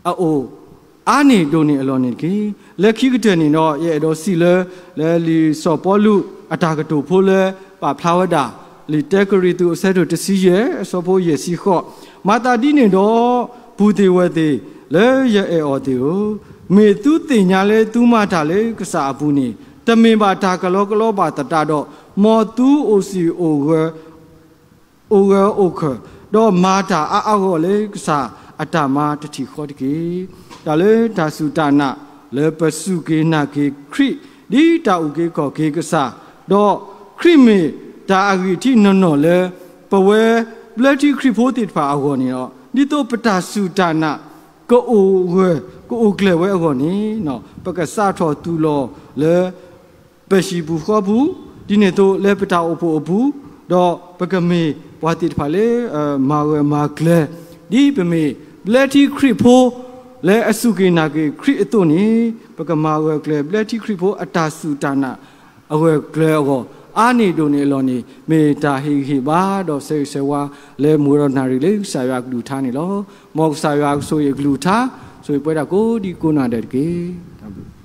အအိၣ်အါန့ၢ်ဒိၣ်န့ၢ်အလီၢ်န့ၣ်တက့ၢ်. လၢခံကတၢၢ်န့ၣ်ဒီး ယအဲၣ်ဒိးစံးလၢ လၢလံာ်စီၤပီလူးအတၢ်ကတိၤဖိလၢ ပာ်ဖျါဝဲဒၣ် လံာ်တၢကရံၣ်သူး အဆၢဒိၣ်တဆံယဲၢ် အဆၢဖိယဲၢ်ဆံဃိး, မၤသးဒ်န့ၣ်ဒီး ပုၢ်သ့ၣ်ဝဲၢ်သ့ၣ် လၢယအဲၣ်အီၤသ့ၣ်ဧၢ, မ့ၢ်သုသ့ၣ်ညါလၢသုမၤတၢ်လၢကစၢ်အပူၤန့ၣ် တမ့ၢ်ဘၣ်တၢ်ကလီကလီဘၣ်သတးဒီး မ်သုအိၣ်စံၣ်အိၣ်ဂၢၢ် အိၣ်ဂၢၢ်အိၣ်ခၢၣ်, ဒီးမၤတၢ်အါအါဂီၢ်ဂီၢ်လၢကစၢ်အတၢ်မၤတထံၣ်ဃီတက့ၢ်. တၢ်လၢတၢ်စူၢ်တၢ်နာ်လၢပစူၢ်က့ၤနာ်က့ၤခရံာ် ဒ်တၢ်အုၣ်က့ၤခီၣ်က့ၤကစၢ်, ဒီးခရံာ်မ့ၢ်တၢ်အဂံၢ်ထံးနီၢ်နီၢ်လၢ ပဝဲဘျၢထံခရံာ်ဖိသ့ၣ်တဖၣ်အဂီၢ်န့ၣ်လီၤ. ဒ်သိးပတၢ်စူၢ်တၢ်နာ် ကအိၣ်ဂၢၢ်ကအိၣ်ကျၢၤဝဲအဂီၢ်န့ၣ်, ပကစးထီၣ်သူၣ်လီၤလၢ ပဟံၣ်ပူၤဃီပူၤ, ဒ်န့ၣ်အသိးလၢပတၢ်အိၣ်ဖှိၣ်အပူၤ, ဒီးပကမ့ၢ်ပှၤသ့ၣ်တဖၣ်လၢ မၤဂၢၢ်မၤကျၢၤ, ဒ်ပမ့ၢ်ဘျၢထံခရံာ်ဖိ လၢအစူၢ်က့ၤနာ်က့ၤခရံာ်အသိးန့ၣ်, ပကမၤဂၢၢ်ကျၢၤဘျၢထံခရံာ်ဖိအတၢ်စူၢ်တၢ်နာ် အဂၢၢ်ကျၢၤအဂီၢ်, အါန့ၢ်ဒိၣ်န့ၢ်အလီၢ်န့ၣ် မ့ၢ်တၢ်ဟ့ၣ်ဂံၢ်ဟ့ၣ်ဘါဒီးဆၢဂ့ၤဆၢဝါလၢမုၢ်ဒီးနၣ်ရံၣ်လၢကစၢ်ယွၤအကလုၢ်ကထါန့ၣ်လီၤ. မ်ကစၢ်ယွၤကဆိၣ်ဂ့ၤအကလုၢ်ကထါ, ဆိၣ်ဂ့ၤပှဲၤဒၣ်ကိးဒံကိးနီၢ်ဒဲးတက့ၢ်.